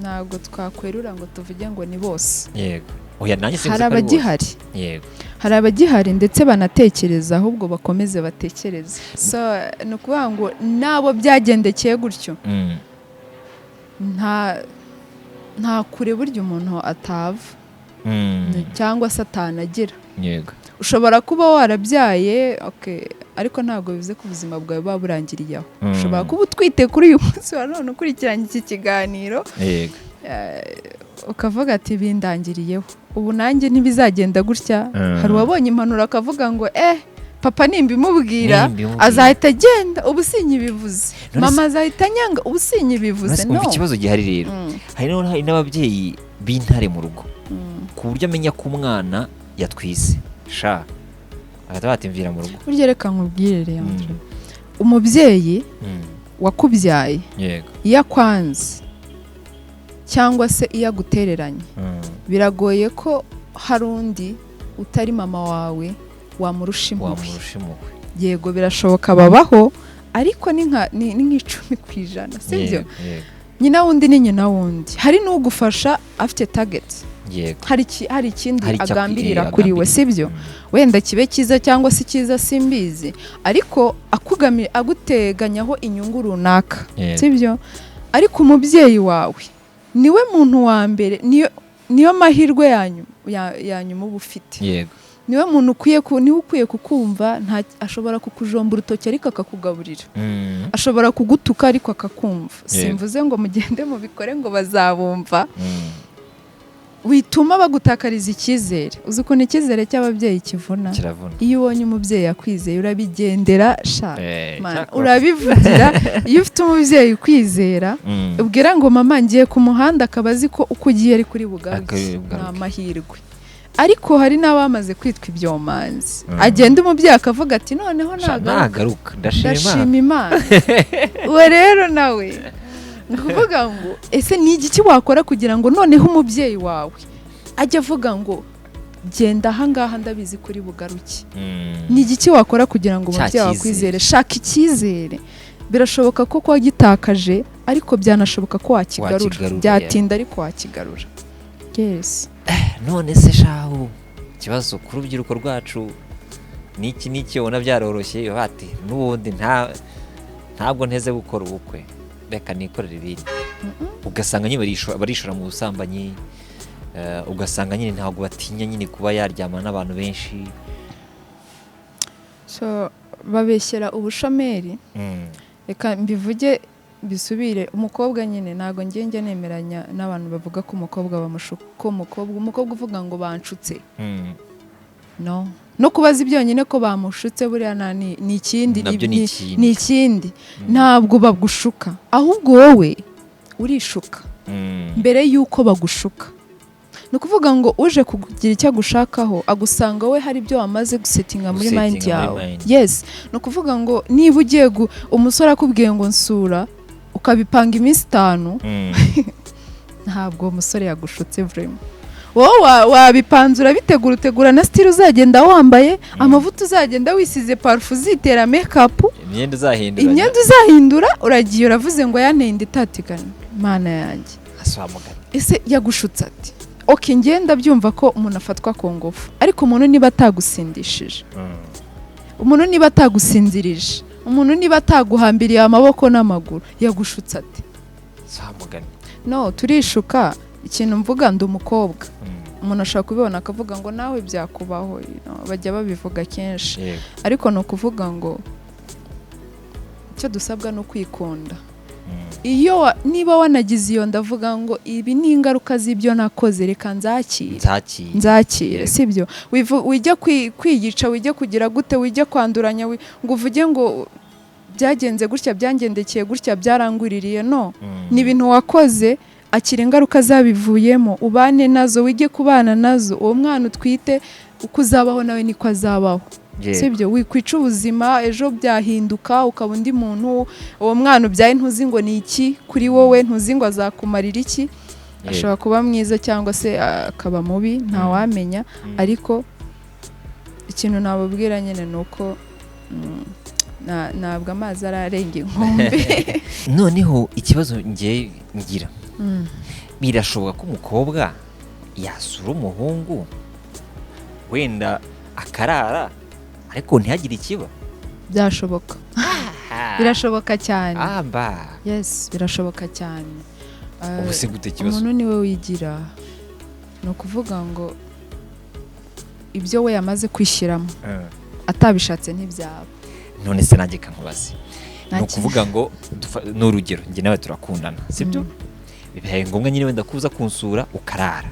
Ntabwo twakwerura ngo tuvuge ngo ni bose. Yego, oya, nanjye simvuze Hari ko ari bose. abagihari. Hari abagihari ndetse banatekereza, ahubwo bakomeze batekereze. So ni ukuvuga ngo n'abo byagendekeye gutyo, nta kure burya umuntu atava cyangwa se atanagira. Ushobora kuba warabyaye, okay, ariko ntabwo bivuze ko ubuzima bwawe buba burangiriye aho. Ushobora kuba utwite kuri uyu munsi wa none ukurikiranye iki kiganiro, ukavuga ati: "Bindangiriyeho ubu, nanjye ntibizagenda gutya." Hari uwabonye impanuro akavuga ngo: "Eh, papa nimbimubwira Nimbimubwira. azahita agenda, ubu sinyibivuze." None "Mama azahita anyanga, ubu sinyibivuze." None se umva No. ikibazo gihari rero. Hari n'ababyeyi b'intare mu rugo, ku buryo amenya ko umwana yatwise sha, agahita batimvira mu rugo. Burya reka nkubwire, Leandre, umubyeyi wakubyaye, iyo akwanze cyangwa se iyo agutereranye, biragoye ko hari undi utari mama wawe wamurusha impuhwe. Wamurusha impuhwe. Yego, birashoboka babaho, ariko ni nk'10%, sibyo? Yego. Nyina wundi ni nyina wundi. Hari n'ugufasha afite target, hari ikindi Hari icyo agambirira kuri we, agambirira. sibyo? Wenda kibe cyiza cyangwa se cyiza simbizi, ariko aguteganyaho inyungu runaka, sibyo? Ariko umubyeyi wawe niwe muntu wa mbere, niyo mahirwe ya nyuma uba ufite. Niwe muntu ukwiye niwe ukwiye kukumva. Nta ashobora kukujomba urutoki ariko akakugaburira, ashobora kugutuka ariko akakumva. Simvuze ngo mugende mubikore ngo bazabumva. Wituma bagutakariza icyizere. Uzi ukuntu icyizere cy'ababyeyi kivuna? Kiravuna. Iyo ubonye umubyeyi akwizeye, urabigendera sha. Man, Cyakora. urabivugira. Iyo ufite umubyeyi ukwizera, ubwira ngo: "Mama, ngiye ku muhanda," akaba azi ko uko ugiye ari kuri bugaruke. Akari bugaruke. Ni amahirwe. Ariko hari n'abamaze kwitwa ibyomanzi. Agenda, umubyeyi akavuga ati: "Noneho Sha, nagaruka nagaruka ndashima Imana." Ndashima Imana. Uwo rero nawe ni ukuvuga ngo: ese ni igiki wakora kugira ngo noneho umubyeyi wawe ajye avuga ngo: "Genda ahangaha, ndabizi kuri bugaruke"? Ni igiki wakora kugira ngo Cya umubyeyi wawe cyizere. akwizere? Shaka icyizere. Birashoboka ko wagitakaje, ariko byanashoboka ko wakigarura. Wakigarura, Byatinda ariko wakigarura, yes. None se shahu, ikibazo ku rubyiruko rwacu niki? Niki ubona byaroroshye bati: "N'ubundi ntabwo nteze gukora ubukwe, reka nikorere ibindi"? Ugasanga nyine barishora mu busambanyi, ugasanga nyine ntabwo batinya nyine kuba yaryamana n'abantu benshi. So babeshyera ubushomeri. Reka mbivuge bisubire. Umukobwa nyine, ntabwo njye njya nemeranya n'abantu bavuga ko umukobwa bamushuka, ko umukobwa uvuga ngo banshutse. No kubaza ibyonyine ko bamushutse, buriya ni ikindi. Nabyo ni ikindi. Ni ikindi. Ntabwo bagushuka, ahubwo wowe urishuka mbere y'uko bagushuka. Ni ukuvuga ngo uje kugira icyo agushakaho agusanga wowe hari ibyo wamaze gusettinga muri Gusettinga mind muri yawe. mind. Yes, ni ukuvuga ngo niba ugiye umusore akubwiye ngo nsura, ukabipanga iminsi 5, ntabwo uwo musore yagushutse vraiment. Wowe wabipanze, urabitegura, utegura na style uzagenda wambaye, amavuta uzagenda wisize, parufe uzitera, makeup, imyenda uzahindura, imyenda uzahindura. Uragiye uravuze ngo yanteye inda itatigana. Mana yanjye! Asobanukanye. Ese yagushutse ati? Ok, ngenda byumva ko umuntu afatwa ku ngufu, ariko umuntu niba atagusindishije, umuntu niba atagusinzirije, umuntu niba ataguhambiriye amaboko n'amaguru, yagushutse ati? Mugani. No, turishuka. Ikintu mvuga, ndi umukobwa, umuntu ashobora kubibona akavuga ngo nawe byakubaho, bajya babivuga kenshi, ariko ni ukuvuga ngo icyo dusabwa ni ukwikunda. Iyo niba wanagize iyo, ndavuga ngo ibi ni ingaruka z'ibyo nakoze, reka nzakire, nzakire, sibyo? Wijya kwiyica, wijya kugira gute, wijya kwanduranya ngo uvuge ngo byagenze gutya, byangendekeye gutya, byaranguririye. No, ni ibintu wakoze, akira ingaruka zabivuyemo, ubane nazo, wige kubana nazo. Uwo mwana utwite, uko uzabaho nawe niko azabaho, sibyo? Wikwica ubuzima, ejo byahinduka ukaba undi muntu. Uwo mwana ubyaye ntuzi ngo ni iki kuri wowe, ntuzi ngo azakumarira iki. Ashobora kuba mwiza cyangwa se akaba mubi, ntawamenya. Ariko ikintu nababwira nyine ni uko ntabwo amazi ararenga inkombe. Noneho ikibazo ngiye ngira, birashoboka ko umukobwa yasura umuhungu wenda akarara, ariko ntihagire ikiba? Byashoboka, birashoboka cyane. Yes, birashoboka cyane. Ubu se gute ikibazo? Umuntu niwe wigira. Ni ukuvuga ngo ibyo we yamaze kwishyiramo, atabishatse ntibyaba. None se nanjye kankubaze, ni ukuvuga ngo ni urugero, njye nawe turakundana, sibyo? Bibaye ngombwa nyine wenda kuza kunsura ukarara.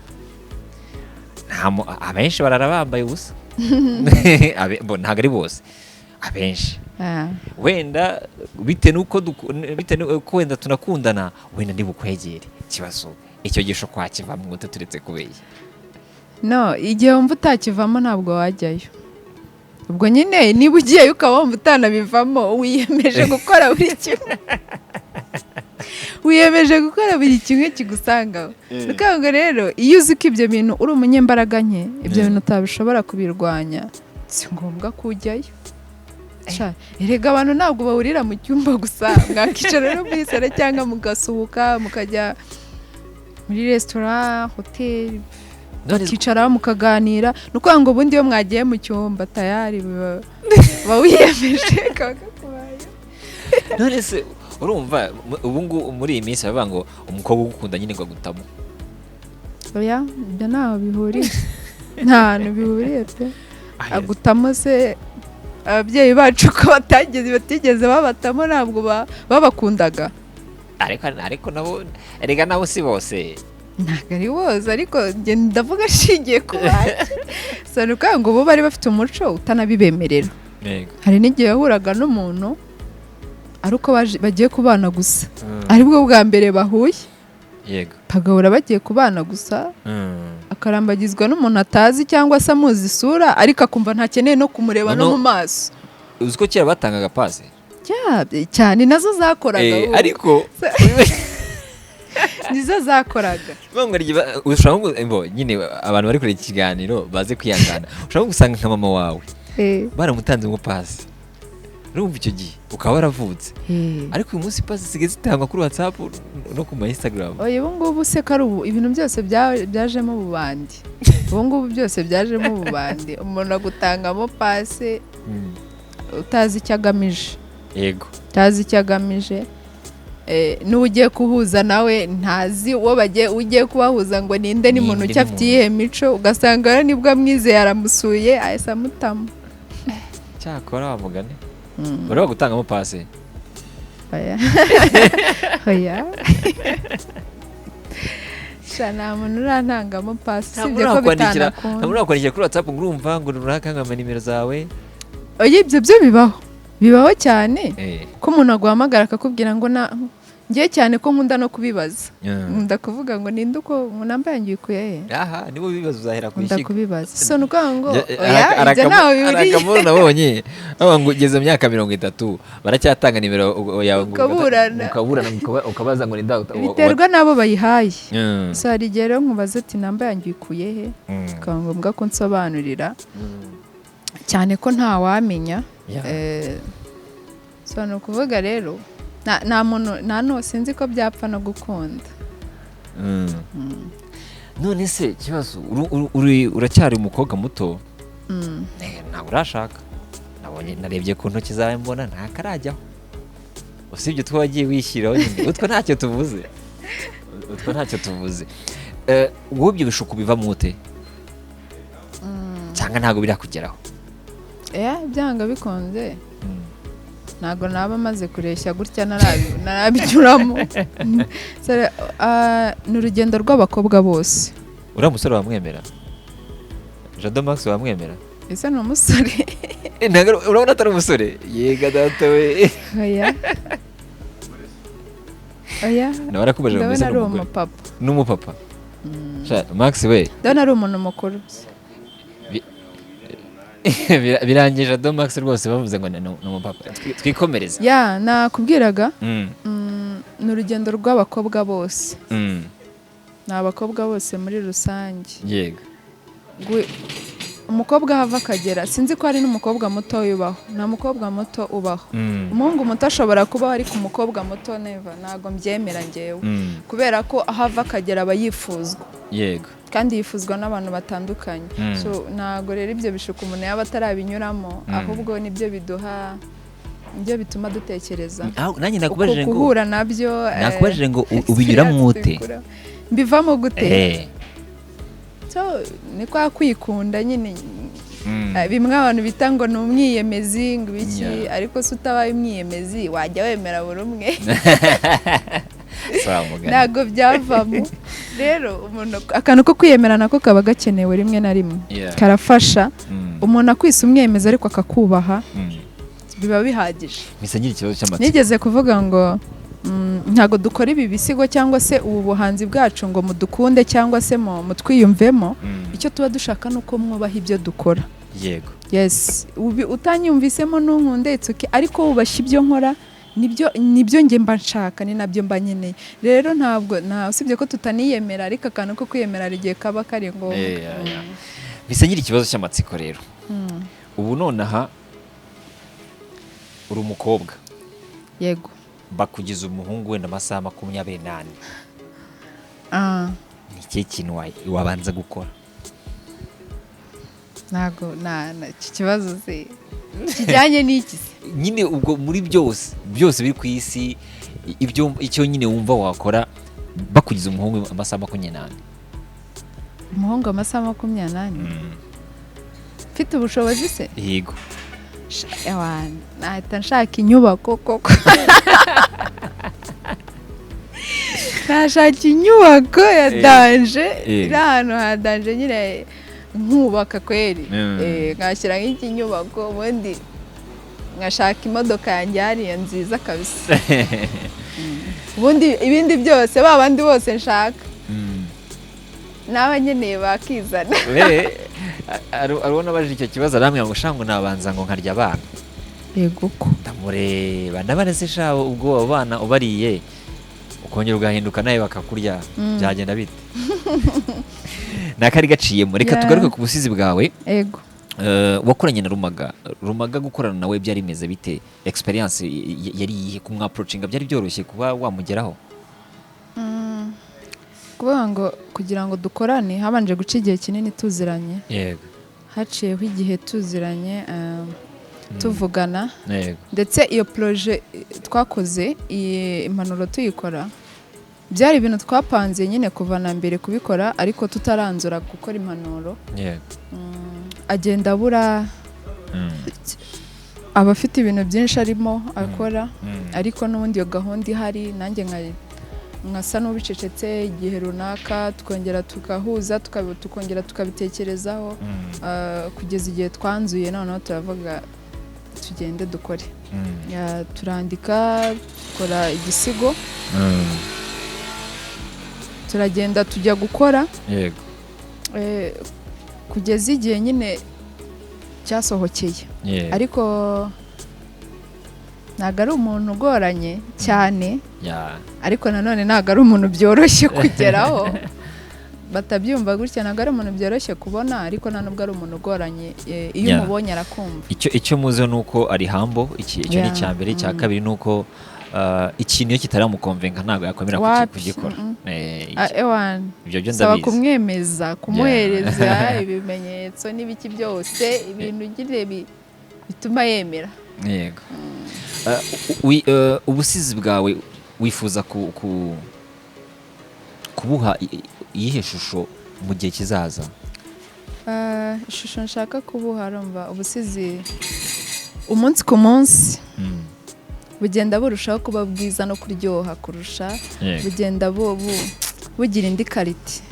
Abenshi barara bambaye ubusa, ntabwo ari bose, abenshi. Wenda bitewe n'uko wenda tunakundana, wenda ntibukwegere. Ikibazo, icyo gisho kwakivamo ngo turetse kubeshya? No, igihe wumva utakivamo ntabwo wajyayo. Ubwo nyine niba ugiyeyo ukaba wumva utanabivamo, wiyemeje gukora buri kimwe, wiyemeje gukora buri kimwe kigusangaho. Ni ukuvuga ngo rero iyo uzi ko ibyo bintu uri umunyembaraga nke, ibyo bintu utabishobora kubirwanya, si ngombwa ko ujyayo. Erega abantu ntabwo bahurira mu cyumba gusa, mwakicara no muri salo cyangwa mugasuhuka mukajya muri resitora, hoteli, mukicara mukaganira. Ni ukuvuga ngo ubundi iyo mwagiye mu cyumba, tayari uba wiyemeje, kaba kakubaye. None se urumva ubu ngubu muri iyi minsi baravuga ngo umukobwa ugukunda nyine ngo agutamo? Oya, ibyo ntaho bihuriye, nta hantu bihuriye pe. Agutamo se ababyeyi bacu ko batigeze babatamo, ntabwo babakundaga? Ariko nabo, erega nabo si bose. Ntabwo ari bose, ariko njye ndavuga ashingiye ku banjye. Si ukuvuga ngo bo bari bafite umuco utanabibemerera. Hari n'igihe yahuraga n'umuntu ari uko bagiye kubana gusa, aribwo bwa mbere bahuye, bagahura bagiye kubana gusa, akarambagizwa n'umuntu atazi cyangwa se amuzi isura, ariko akumva ntakeneye no kumureba no mu maso. Uzi ko kera batangaga pasi? Cyane, nazo zakoraga. Ariko nizo zakoraga. Nyine abantu bari kureba ikiganiro baze kwihangana, ushobora gusanga nka mama wawe baramutanze ngo pasi, urumva icyo gihe ukaba waravutse, ariko uyu munsi pasi zisigaye zitangwa kuri WhatsApp no ku ma Instagram. Oya, ubu ngubu se ko ari ubu ibintu byose byajemo ububandi, ubu ngubu byose byajemo ububandi, umuntu agutangamo pasi utazi icyo agamije. Utazi icyo agamije, n'uwo ugiye kuhuza nawe ntazi uwo bagiye ugiye kubahuza ngo ninde, ni muntu ki, afite iyihe mico. Ugasanga rero nibwo amwizeye, aramusuye, ahise amutamo. Cyakora wa mugani bari bagutangamo pasi? Oya, oya, sha, nta muntu urantangamo pasi, usibye ko bitanakunda. Nta muntu urakwandikira kuri WhatsApp ngo urumva ngo runaka nkama nimero zawe? Oya, ibyo byo bibaho, bibaho cyane, ko umuntu aguhamagara akakubwira ngo na Ngiye cyane ko nkunda no kubibaza, nkunda kuvuga ngo ninde uko ngo namba yanjye uyikuye he? Aha nibo bibazo, uzahera ku Nkunda ishyiga. kubibaza. So ni ukuvuga ngo oya, ibyo ntaho bihuriye. Akamaro nabonye bavuga ngo ugeze mu myaka 30 baracyatanga nimero yawe ngo Ukaburana. Ukaburana, ukabaza ngo ninde Biterwa n'abo bayihaye. So hari igihe rero nkubaza ati: "Namba yanjye uyikuye he?" Bikaba ngombwa ko nsobanurira, cyane ko ntawamenya. So ni ukuvuga rero nta muntu, nta no sinzi ko byapfa no gukunda. None se ikibazo, uracyari umukobwa muto. Ntabwo urashaka. Nabonye, narebye ku ntoki zawe mbona ntakarajyaho, usibye utwo wagiye wishyiraho nyine, utwo ntacyo tuvuze, utwo ntacyo tuvuze. Wowe ibyo bishuko bivamo ute, cyangwa ntabwo birakugeraho? Byanga bikunze ntabwo naba maze kureshya gutya narabinyuramo. Ni urugendo rw'abakobwa bose. Uriya musore wamwemera? Jado Max wamwemera? Ese ni umusore? Urabona atari umusore? Yega data we! Oya, oya. Nawe arakubajije ngo Ndabona mbese ari ni umugore? umupapa. N'umupapa. Sha, Max we! Ndabona ari umuntu mukuru. Birangije Jado Max rwose bavuze ngo ni umupapa. Twikomereze. Ya, nakubwiraga, ni urugendo rw'abakobwa bose. Ni abakobwa bose muri rusange. Umukobwa aho ava akagera, sinzi ko hari n'umukobwa muto ubaho. Nta mukobwa muto ubaho. Umuhungu muto ashobora kubaho, ariko umukobwa muto never, ntabwo mbyemera ngewe. Kubera ko aho ava akagera aba yifuzwa, kandi yifuzwa n'abantu batandukanye. So ntabwo rero ibyo bishuko umuntu yaba atarabinyuramo. Ahubwo nibyo biduha, nibyo bituma dutekereza. Aho, nanjye Uko nakubajije ngo guhura nabyo, nakubajije ngo ubinyuramo ute? experience. Mbivamo gute? So, ni kwa kwikunda nyine. Bimwe abantu bita ngo ni umwiyemezi, ngo ibiki. Ariko se utabaye umwiyemezi wajya wemera buri umwe? Sawa mugani. Ntabwo byavamo. Rero umuntu, akantu ko kwiyemera nako kaba gakenewe rimwe na rimwe. Karafasha. Umuntu akwise umwiyemezi ariko akakubaha, biba bihagije. Mpise ngira ikibazo cy'amatsiko. Nigeze kuvuga ngo ntabwo dukora ibi bisigo cyangwa se ubu buhanzi bwacu ngo mudukunde cyangwa se mutwiyumvemo. Icyo tuba dushaka ni uko mwubaha ibyo dukora. Yes, utanyumvisemo ntunkunde, it's okay, ariko wubashye ibyo nkora, nibyo njye mba nshaka, ni nabyo mba nkeneye. Rero ntabwo nta, usibye ko tutaniyemera, ariko akantu ko kwiyemera hari igihe kaba kari ngombwa. Yeah. Mpise ngira ikibazo cy'amatsiko rero. Ubu nonaha uri umukobwa. Yego. Bakugize umuhungu wenda amasaha 24. Ni ikihe kintu wabanza gukora? Ntabwo iki kibazo se kijyanye n'iki se? Nyine ubwo muri byose byose biri ku isi, ibyo icyo nyine wumva wakora bakugize umuhungu amasaha 24. Umuhungu amasaha 24, mfite ubushobozi se? Yego. Ewana, nahita nshaka inyubako koko, nashaka inyubako ya danger, iri ahantu ha danger nyine, nkubaka kweri. Nkashyira nk'iki nyubako, ubundi nkashaka imodoka yanjye hariya nziza kabisa. Ubundi ibindi byose, ba bandi bose nshaka n'aba nkeneye bakizana. Hari uwo nabajije icyo kibazo, arambwira ngo sha, ngo nabanza ngo nkarya abana. Yego ko. Ndamureba ndabona se sha, ubwo abo bana ubariye ukongera ugahinduka nawe bakakurya, byagenda bite? Ni akari gaciyemo. Reka tugaruke ku busizi bwawe. Yego. Wakoranye na Rumaga. Rumaga, gukorana nawe byari bimeze bite? Experience yari iyihe? Kumwapproachinga byari byoroshye kuba wamugeraho? Kuvuga ngo kugira ngo dukorane habanje guca igihe kinini tuziranye. Haciyeho igihe tuziranye, tuvugana. Ndetse iyo projet twakoze, iyi impanuro tuyikora, byari ibintu twapanze nyine kuva na mbere kubikora, ariko tutaranzura gukora impanuro. Agenda abura, aba afite ibintu byinshi arimo akora, ariko n'ubundi iyo gahunda ihari, nanjye nkasa n'ubicecetse igihe runaka, tukongera tugahuza, tukongera tukabitekerezaho, kugeza igihe twanzuye noneho turavuga tugiye. tugende dukore. Yeah, turandika, dukora igisigo, turagenda tujya gukora. Kugeza igihe nyine cyasohokeye. Ariko ntabwo ari umuntu ugoranye cyane, ariko nanone ntabwo ari umuntu byoroshye kugeraho. Batabyumva gutya, ntabwo ari umuntu byoroshye kubona, ariko nta nubwo ari umuntu ugoranye. Iyo umubonye arakumva. Icyo muziho ni uko ari humble. Icyo ni icya mbere. Icya kabiri ni uko ikintu iyo kitaramuconvinca ntabwo yakwemera Wapi, kugikora. Ah, ewan Ibyo byo saba ndabizi. kumwemeza, kumuhereza ibimenyetso n'ibiki byose, ibintu nyine bituma yemera. Yego. Ubusizi bwawe wifuza kubuha iyihe shusho mu gihe kizaza? Ishusho nshaka kubuha, arumva ubusizi umunsi ku munsi bugenda burushaho kuba bwiza no kuryoha kurusha, bugenda bugira indi qualité.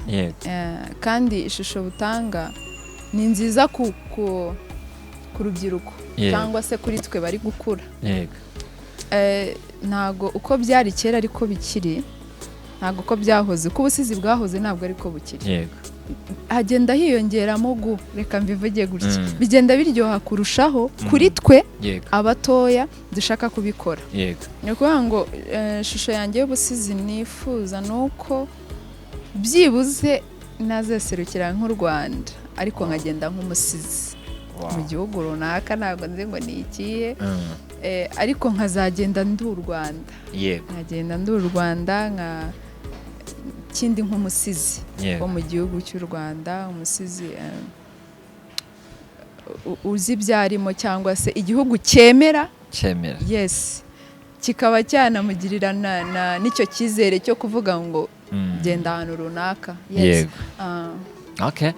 Kandi ishusho butanga ni nziza ku rubyiruko cyangwa se kuri twe bari gukura. Ntago uko byari kera ariko bikiri, ntago uko byahoze, uko ubusizi bwahoze ntabwo ariko bukiri. Hagenda hiyongeramo gu reka mbivuge gutya, bigenda biryoha kurushaho kuri twe abatoya dushaka kubikora. Ni ukuvuga ngo ishusho yanjye y'ubusizi nifuza ni uko byibuze nazeserukira nk'u Rwanda, ariko nkagenda nk'umusizi mu gihugu runaka, ntabwo nzi ngo ni ikihe, ariko nkazagenda ndi u Rwanda, nkagenda ndi u Rwanda nka kindi nk'umusizi wo mu gihugu cy'u Rwanda, umusizi uzi ibyo arimo cyangwa se igihugu cyemera. Cyemera. Yes, kikaba cyanamugirira n'icyo cyizere cyo kuvuga ngo genda ahantu runaka. Yes. Ah. Okay.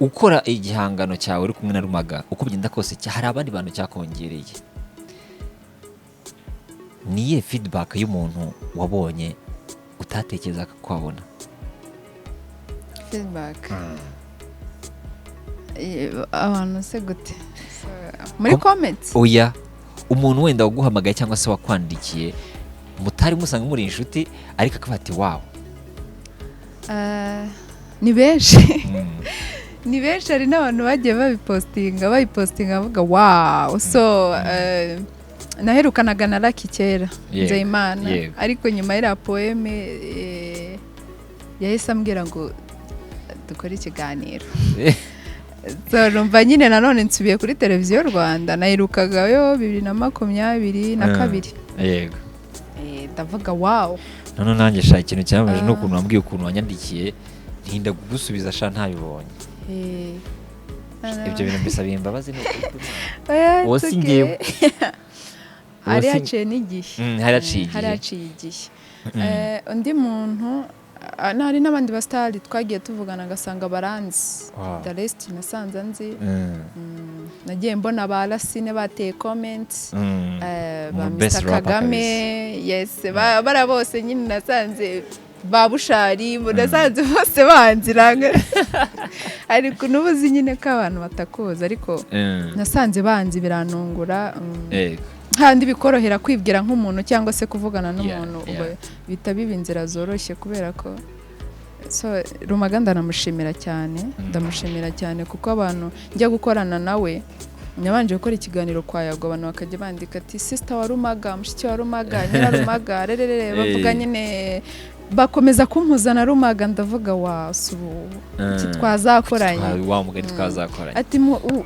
Ukora igihangano cyawe uri kumwe na Rumaga, uko bigenda kose hari abandi bantu cyakongereye. Ni iyihe feedback y'umuntu wabonye utatekerezaga ko wabona? Feedback. Abantu se gute? So, muri comments? Oya, umuntu wenda waguhamagaye cyangwa se wakwandikiye mutari musanga muri inshuti, ariko akavuga ati: "Wow." Ni benshi, ni benshi. Hari n'abantu bagiye babipostinga bavuga: "Wow." So naherukanaga na Lucky kera, Nzeyimana, ariko nyuma y'iriya poème yahise ambwira ngo dukore ikiganiro. So numva nyine nanone nsubiye kuri Televiziyo Rwanda, naherukagayo 2022. Ndavuga: "Wow." None nanjye sha, ikintu cyambaje ni ukuntu wambwiye, ukuntu wanyandikiye ntinda kugusubiza sha, ntabibonye. Ibyo bintu mbisabiye imbabazi, ni ukuri kw'Imana. Oya, Uwo it's si okay. njyewe. Hari Uwo si- haciye n'igihe. Hari haciye igihe. Hari haciye igihe. Undi muntu, hari n'abandi basitari twagiye tuvugana agasanga baranzi. The rest nasanze nzi. Nagiye mbona ba Racine bateye comment, ba Mu best Mr rapper. Kagame, yes, bara bose nyine nasanze, ba Bushari nasanze bose banziranga, ariko n'ubu uzi nyine ko abantu batakuzi, ariko nasanze banzi biranungura. Handi bikorohera kwibwira nk'umuntu cyangwa se kuvugana n'umuntu, uba bihita biba inzira zoroshye kubera ko. So Rumaga ndanamushimira cyane, ndamushimira cyane kuko abantu njya gukorana nawe, nabanje gukora ikiganiro kwa Yago, abantu bakajya bandika ati: "Sister wa Rumaga, mushiki wa Rumaga, nyirarumaga," rerere bavuga nyine, bakomeza kumpuza na Rumaga. Ndavuga: "Wa ubu iki twazakoranye?" Wa mugani twazakoranye. Ati: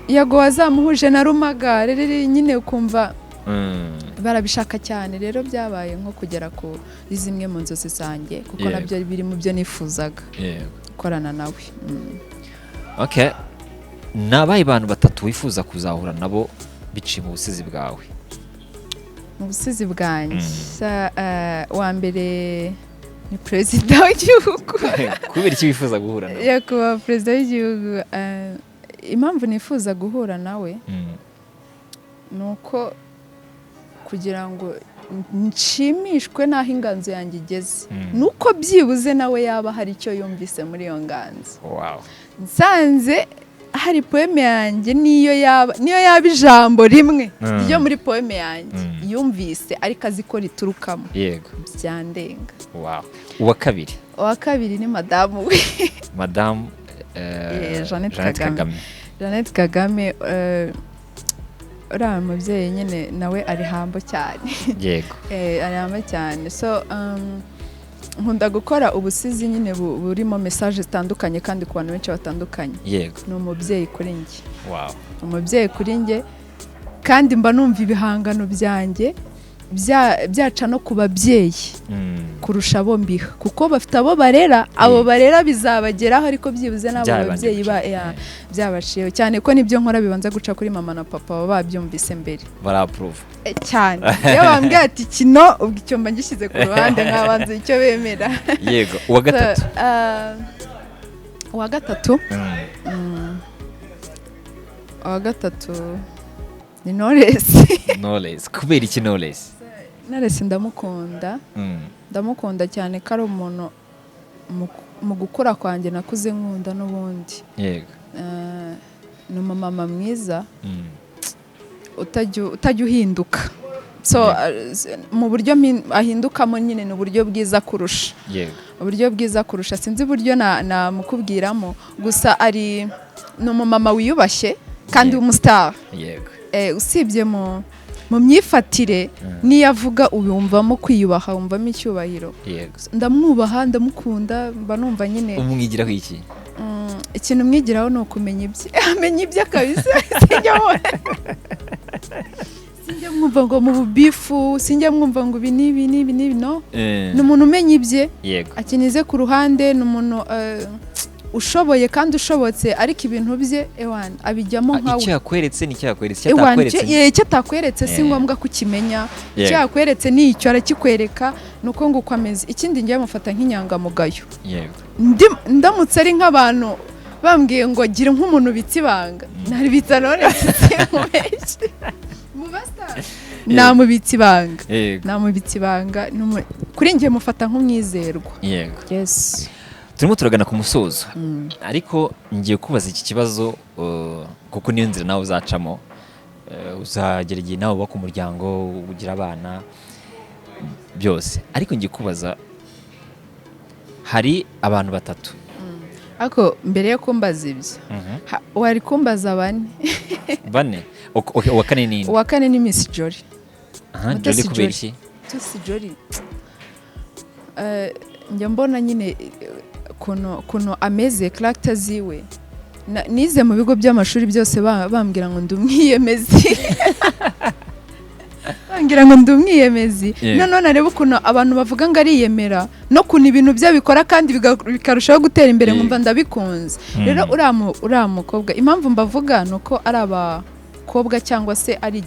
"Yago wazamuhuje na Rumaga," rerere nyine ukumva barabishaka cyane. Rero byabaye nko kugera kuri zimwe mu nzozi zanjye, kuko nabyo biri mu byo nifuzaga, gukorana nawe. Okay, ni abahe bantu batatu wifuza kuzahura nabo biciye mu busizi bwawe? Mu busizi bwanjye? Uwa mbere ni perezida w'igihugu. Kubera iki wifuza guhura nawe? Nyakubahwa perezida w'igihugu. Impamvu nifuza guhura nawe ni uko kugira ngo nshimishwe n'aho inganzo yanjye igeze, ni uko byibuze nawe yaba hari icyo yumvise muri iyo nganzo. Nsanze Hari poème yanjye, niyo yaba ijambo rimwe ryo muri poème yanjye yumvise ariko azi ko riturukamo, byandenga. Wow. Uwa kabiri? Uwa kabiri ni madamu we. Madamu Jeannette Kagame. Jeannette Kagame, uriya mubyeyi nyine nawe ari humble cyane. Ari humble cyane. So nkunda gukora ubusizi nyine burimo message zitandukanye kandi ku bantu benshi batandukanye. Ni umubyeyi kuri njye. Umubyeyi kuri njye, kandi mba numva ibihangano byanjye byaca no ku babyeyi kurusha abo mbiha, kuko bafite abo barera, abo barera bizabageraho, ariko byibuze n'abo Byabanje babyeyi guca. Ya, byabaciyeho cyane, ko nibyo nkora bibanza guca kuri mama na papa, baba babyumvise mbere. Bara-approve. Cyane. Iyo bambwiye ati kino, ubwo icyo mba ngishyize ku ruhande, nkabanza icyo bemera. Yego, uwa gatatu? So, uwa gatatu, uwa gatatu ni Knowless. Knowless. Kubera iki Knowless? Knowless ndamukunda. Ndamukunda cyane ko ari umuntu mu gukura kwanjye nakuze nkunda n'ubundi. Ni umumama mwiza utajya uhinduka. So mu buryo ahindukamo nyine ni uburyo bwiza kurusha uburyo bwiza kurusha, sinzi uburyo namukubwiramo, gusa ari ni umumama wiyubashye kandi w'umustar. Usibye mu myifatire, n'iyo avuga ubumvamo kwiyubaha, wumvamo icyubahiro. Ndamwubaha, ndamukunda, mba numva nyine. Umwigiraho iki? Ikintu mwigiraho ni ukumenya ibye, amenya ibye kabisa. Sinjya mwumva ngo mu bubifu, sinjya mwumva ngo ibi n'ibi n'ibi n'ibi, no. Ni umuntu umenya ibye, akinize ku ruhande. Ni umuntu ushoboye kandi ushobotse, ariko ibintu bye, ewana, abijyamo nkawe. Icyo yakweretse ni icyo yakweretse, icyo Ewana, atakweretse icyo atakweretse si ngombwa kukimenya. Icyo yakweretse ni icyo, arakikwereka, ni uko nguko ameze. Ikindi, ngiye mufata nk'inyangamugayo. Ndamutse ari nk'abantu bambwiye ngo gira nk'umuntu ubitse ibanga, naribitsa none sinkubeshye. Mu bastar namubitse ibanga. Namubitse ibanga. Kuri njye mufata nk'umwizerwa. Yes. Turimo turagana ku musozo, ariko ngiye kubaza iki kibazo, kuko niyo nzira nawe uzacamo. Uzagera igihe nawe ubaka umuryango, ugira abana, byose, ariko ngiye kubaza, hari abantu batatu. Ariko mbere yo kumbaza ibyo, wari kumbaza bane. Bane. Okay, uwa kane ni nde? Uwa kane ni Miss Jolly. Aha, Mutesi Jolly, kubera Jolly. iki? Mutesi Jolly, njya mbona nyine ukuntu ameze, character ziwe. Nize mu bigo by'amashuri byose bambwira ngo ndi umwiyemezi, bambwira ngo ndi umwiyemezi. Noneho nareba ukuntu abantu bavuga ngo ariyemera, no kuntu ibintu bye bikora kandi bikarushaho gutera imbere, nkumva ndabikunze. Rero uriya mukobwa, impamvu mbavuga ni uko ari abakobwa cyangwa se ari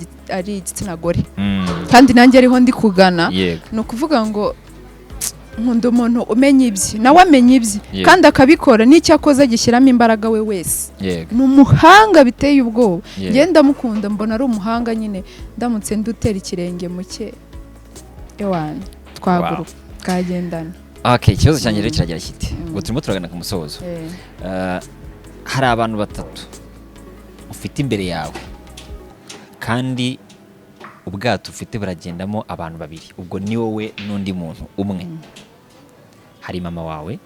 igitsina gore, kandi nanjye ariho ndi kugana. Ni ukuvuga ngo nkunda umuntu umenya ibye, nawe amenya ibye, kandi akabikora, n'icyo akoze agishyiramo imbaraga we wese. Ni umuhanga biteye ubwoba. Njye ndamukunda, mbona ari umuhanga nyine. Ndamutse ndutera ikirenge mu cye, ewana, twaguruka twagendana. Okay, ikibazo cyanjye rero kiragira kiti, ubwo turimo turagana ku musozo. Hari abantu batatu ufite imbere yawe, kandi ubwato ufite buragendamo abantu babiri, ubwo ni wowe n'undi muntu umwe. Hari mama wawe,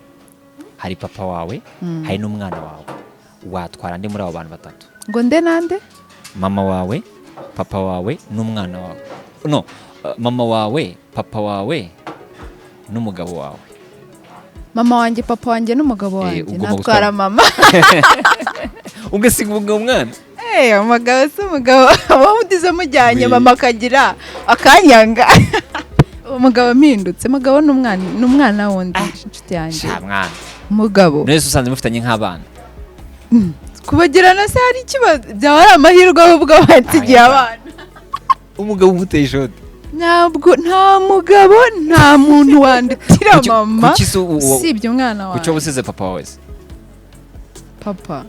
hari papa wawe, hari n'umwana wawe. Watwara ande muri abo bantu batatu? Ngo nde nande? Mama wawe, papa wawe n'umwana wawe. No, mama wawe, papa wawe n'umugabo wawe. Mama wanjye, papa wanjye n'umugabo wanjye. Ugomba Natwara gutwara- mama. Ugasiga umugabo, umwana? Umugabo si umugabo, wowe udize mujyanye, mama akagira akanyanga, uwo mugabo mpindutse umugabo n'umwana, ni umwana wundi, inshuti yanjye. Sha mwana. Umugabo. None se usanze mufitanye nk'abana? Kubagirana se hari ikibazo? Byaba ari amahirwe ahubwo bansigiye abana. Umugabo umuteye ishoti? Ntabwo, nta mugabo, nta muntu wandutira mama, Kuki se usibye umwana kuki wanjye. waba usize papa wawe se? Papa.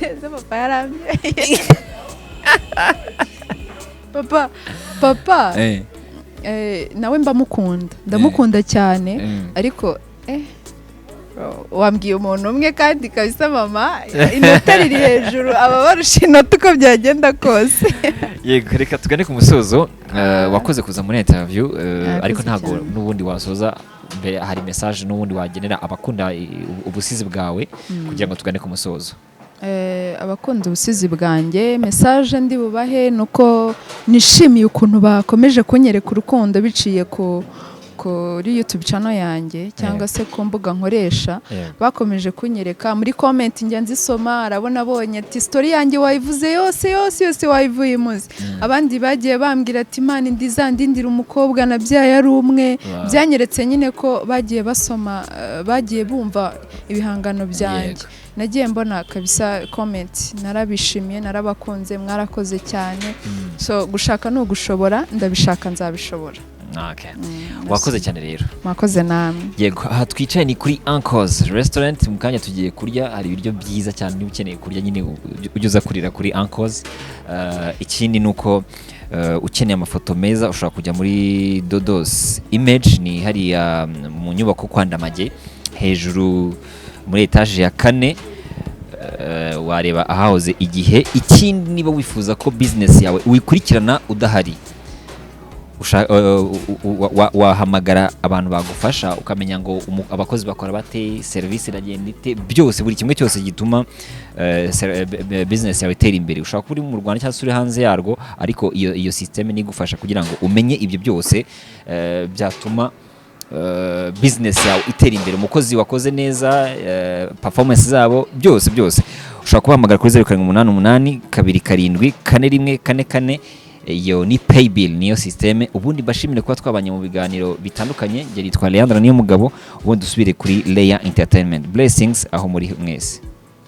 Ese papa yarambyaye? Papa, nawe mbamukunda, ndamukunda cyane, ariko Wambwiye umuntu umwe kandi kabisa, mama, inota riri hejuru, aba barusha inota uko byagenda kose. Yego, reka tugane ku musozo. Wakoze kuza muri interview, ariko Mwakoze ntabwo cyane. n'ubundi wasoza mbere hari message n'ubundi wagenera abakunda ubusizi bwawe kugira ngo tugane ku musozo. Abakunda ubusizi bwanjye, message ndi bubahe ni uko nishimiye ukuntu bakomeje kunyereka urukundo biciye kuri YouTube channel yanjye cyangwa se ku mbuga nkoresha. Bakomeje kunyereka muri comment, njya nzisoma, arabona abonye ati: "Story yanjye wayivuze yose yose yose, wayivuye imuzi." Abandi bagiye bambwira ati: "Imana indizandindira umukobwa nabyaye ari umwe." Byanyeretse nyine ko bagiye basoma, bagiye bumva ibihangano byanjye. Nagiye mbona kabisa comment, narabishimiye, narabakunze, mwarakoze cyane. So gushaka ni ugushobora, ndabishaka, nzabishobora. Wakoze cyane rero. Mwakoze namwe. Yego, aha twicaye ni kuri Uncles Restaurant. Mu kanya tugiye kurya, hari ibiryo byiza cyane. Niba ukeneye kurya nyine, ujye uza kurira kuri Uncles. Ikindi ni uko ukeneye amafoto meza ushobora kujya muri Dodos Image, ni hariya mu nyubako kwa Ndamage, hejuru muri etaje ya kane. Wareba ahahoze Igihe. Ikindi, niba wifuza ko business yawe uyikurikirana udahari, wahamagara abantu bagufasha, ukamenya ngo abakozi bakora bate, serivisi iragenda ite, byose, buri kimwe cyose gituma business yawe itera imbere. Ushobora kuba uri mu Rwanda cyangwa se uri hanze yarwo, ariko iyo system nigufasha kugira ngo umenye ibyo byose byatuma business yawe itera imbere, umukozi wakoze neza, performance zabo, byose byose. Ushobora kubahamagara kuri 0788274144. Iyo ni paybill, niyo système. Ubundi mbashimire kuba twabanye mu biganiro bitandukanye. Njye nitwa Leandra Niyo Mugabo. Ubundi dusubire kuri Layer Entertainment. Blessings aho muri mwese.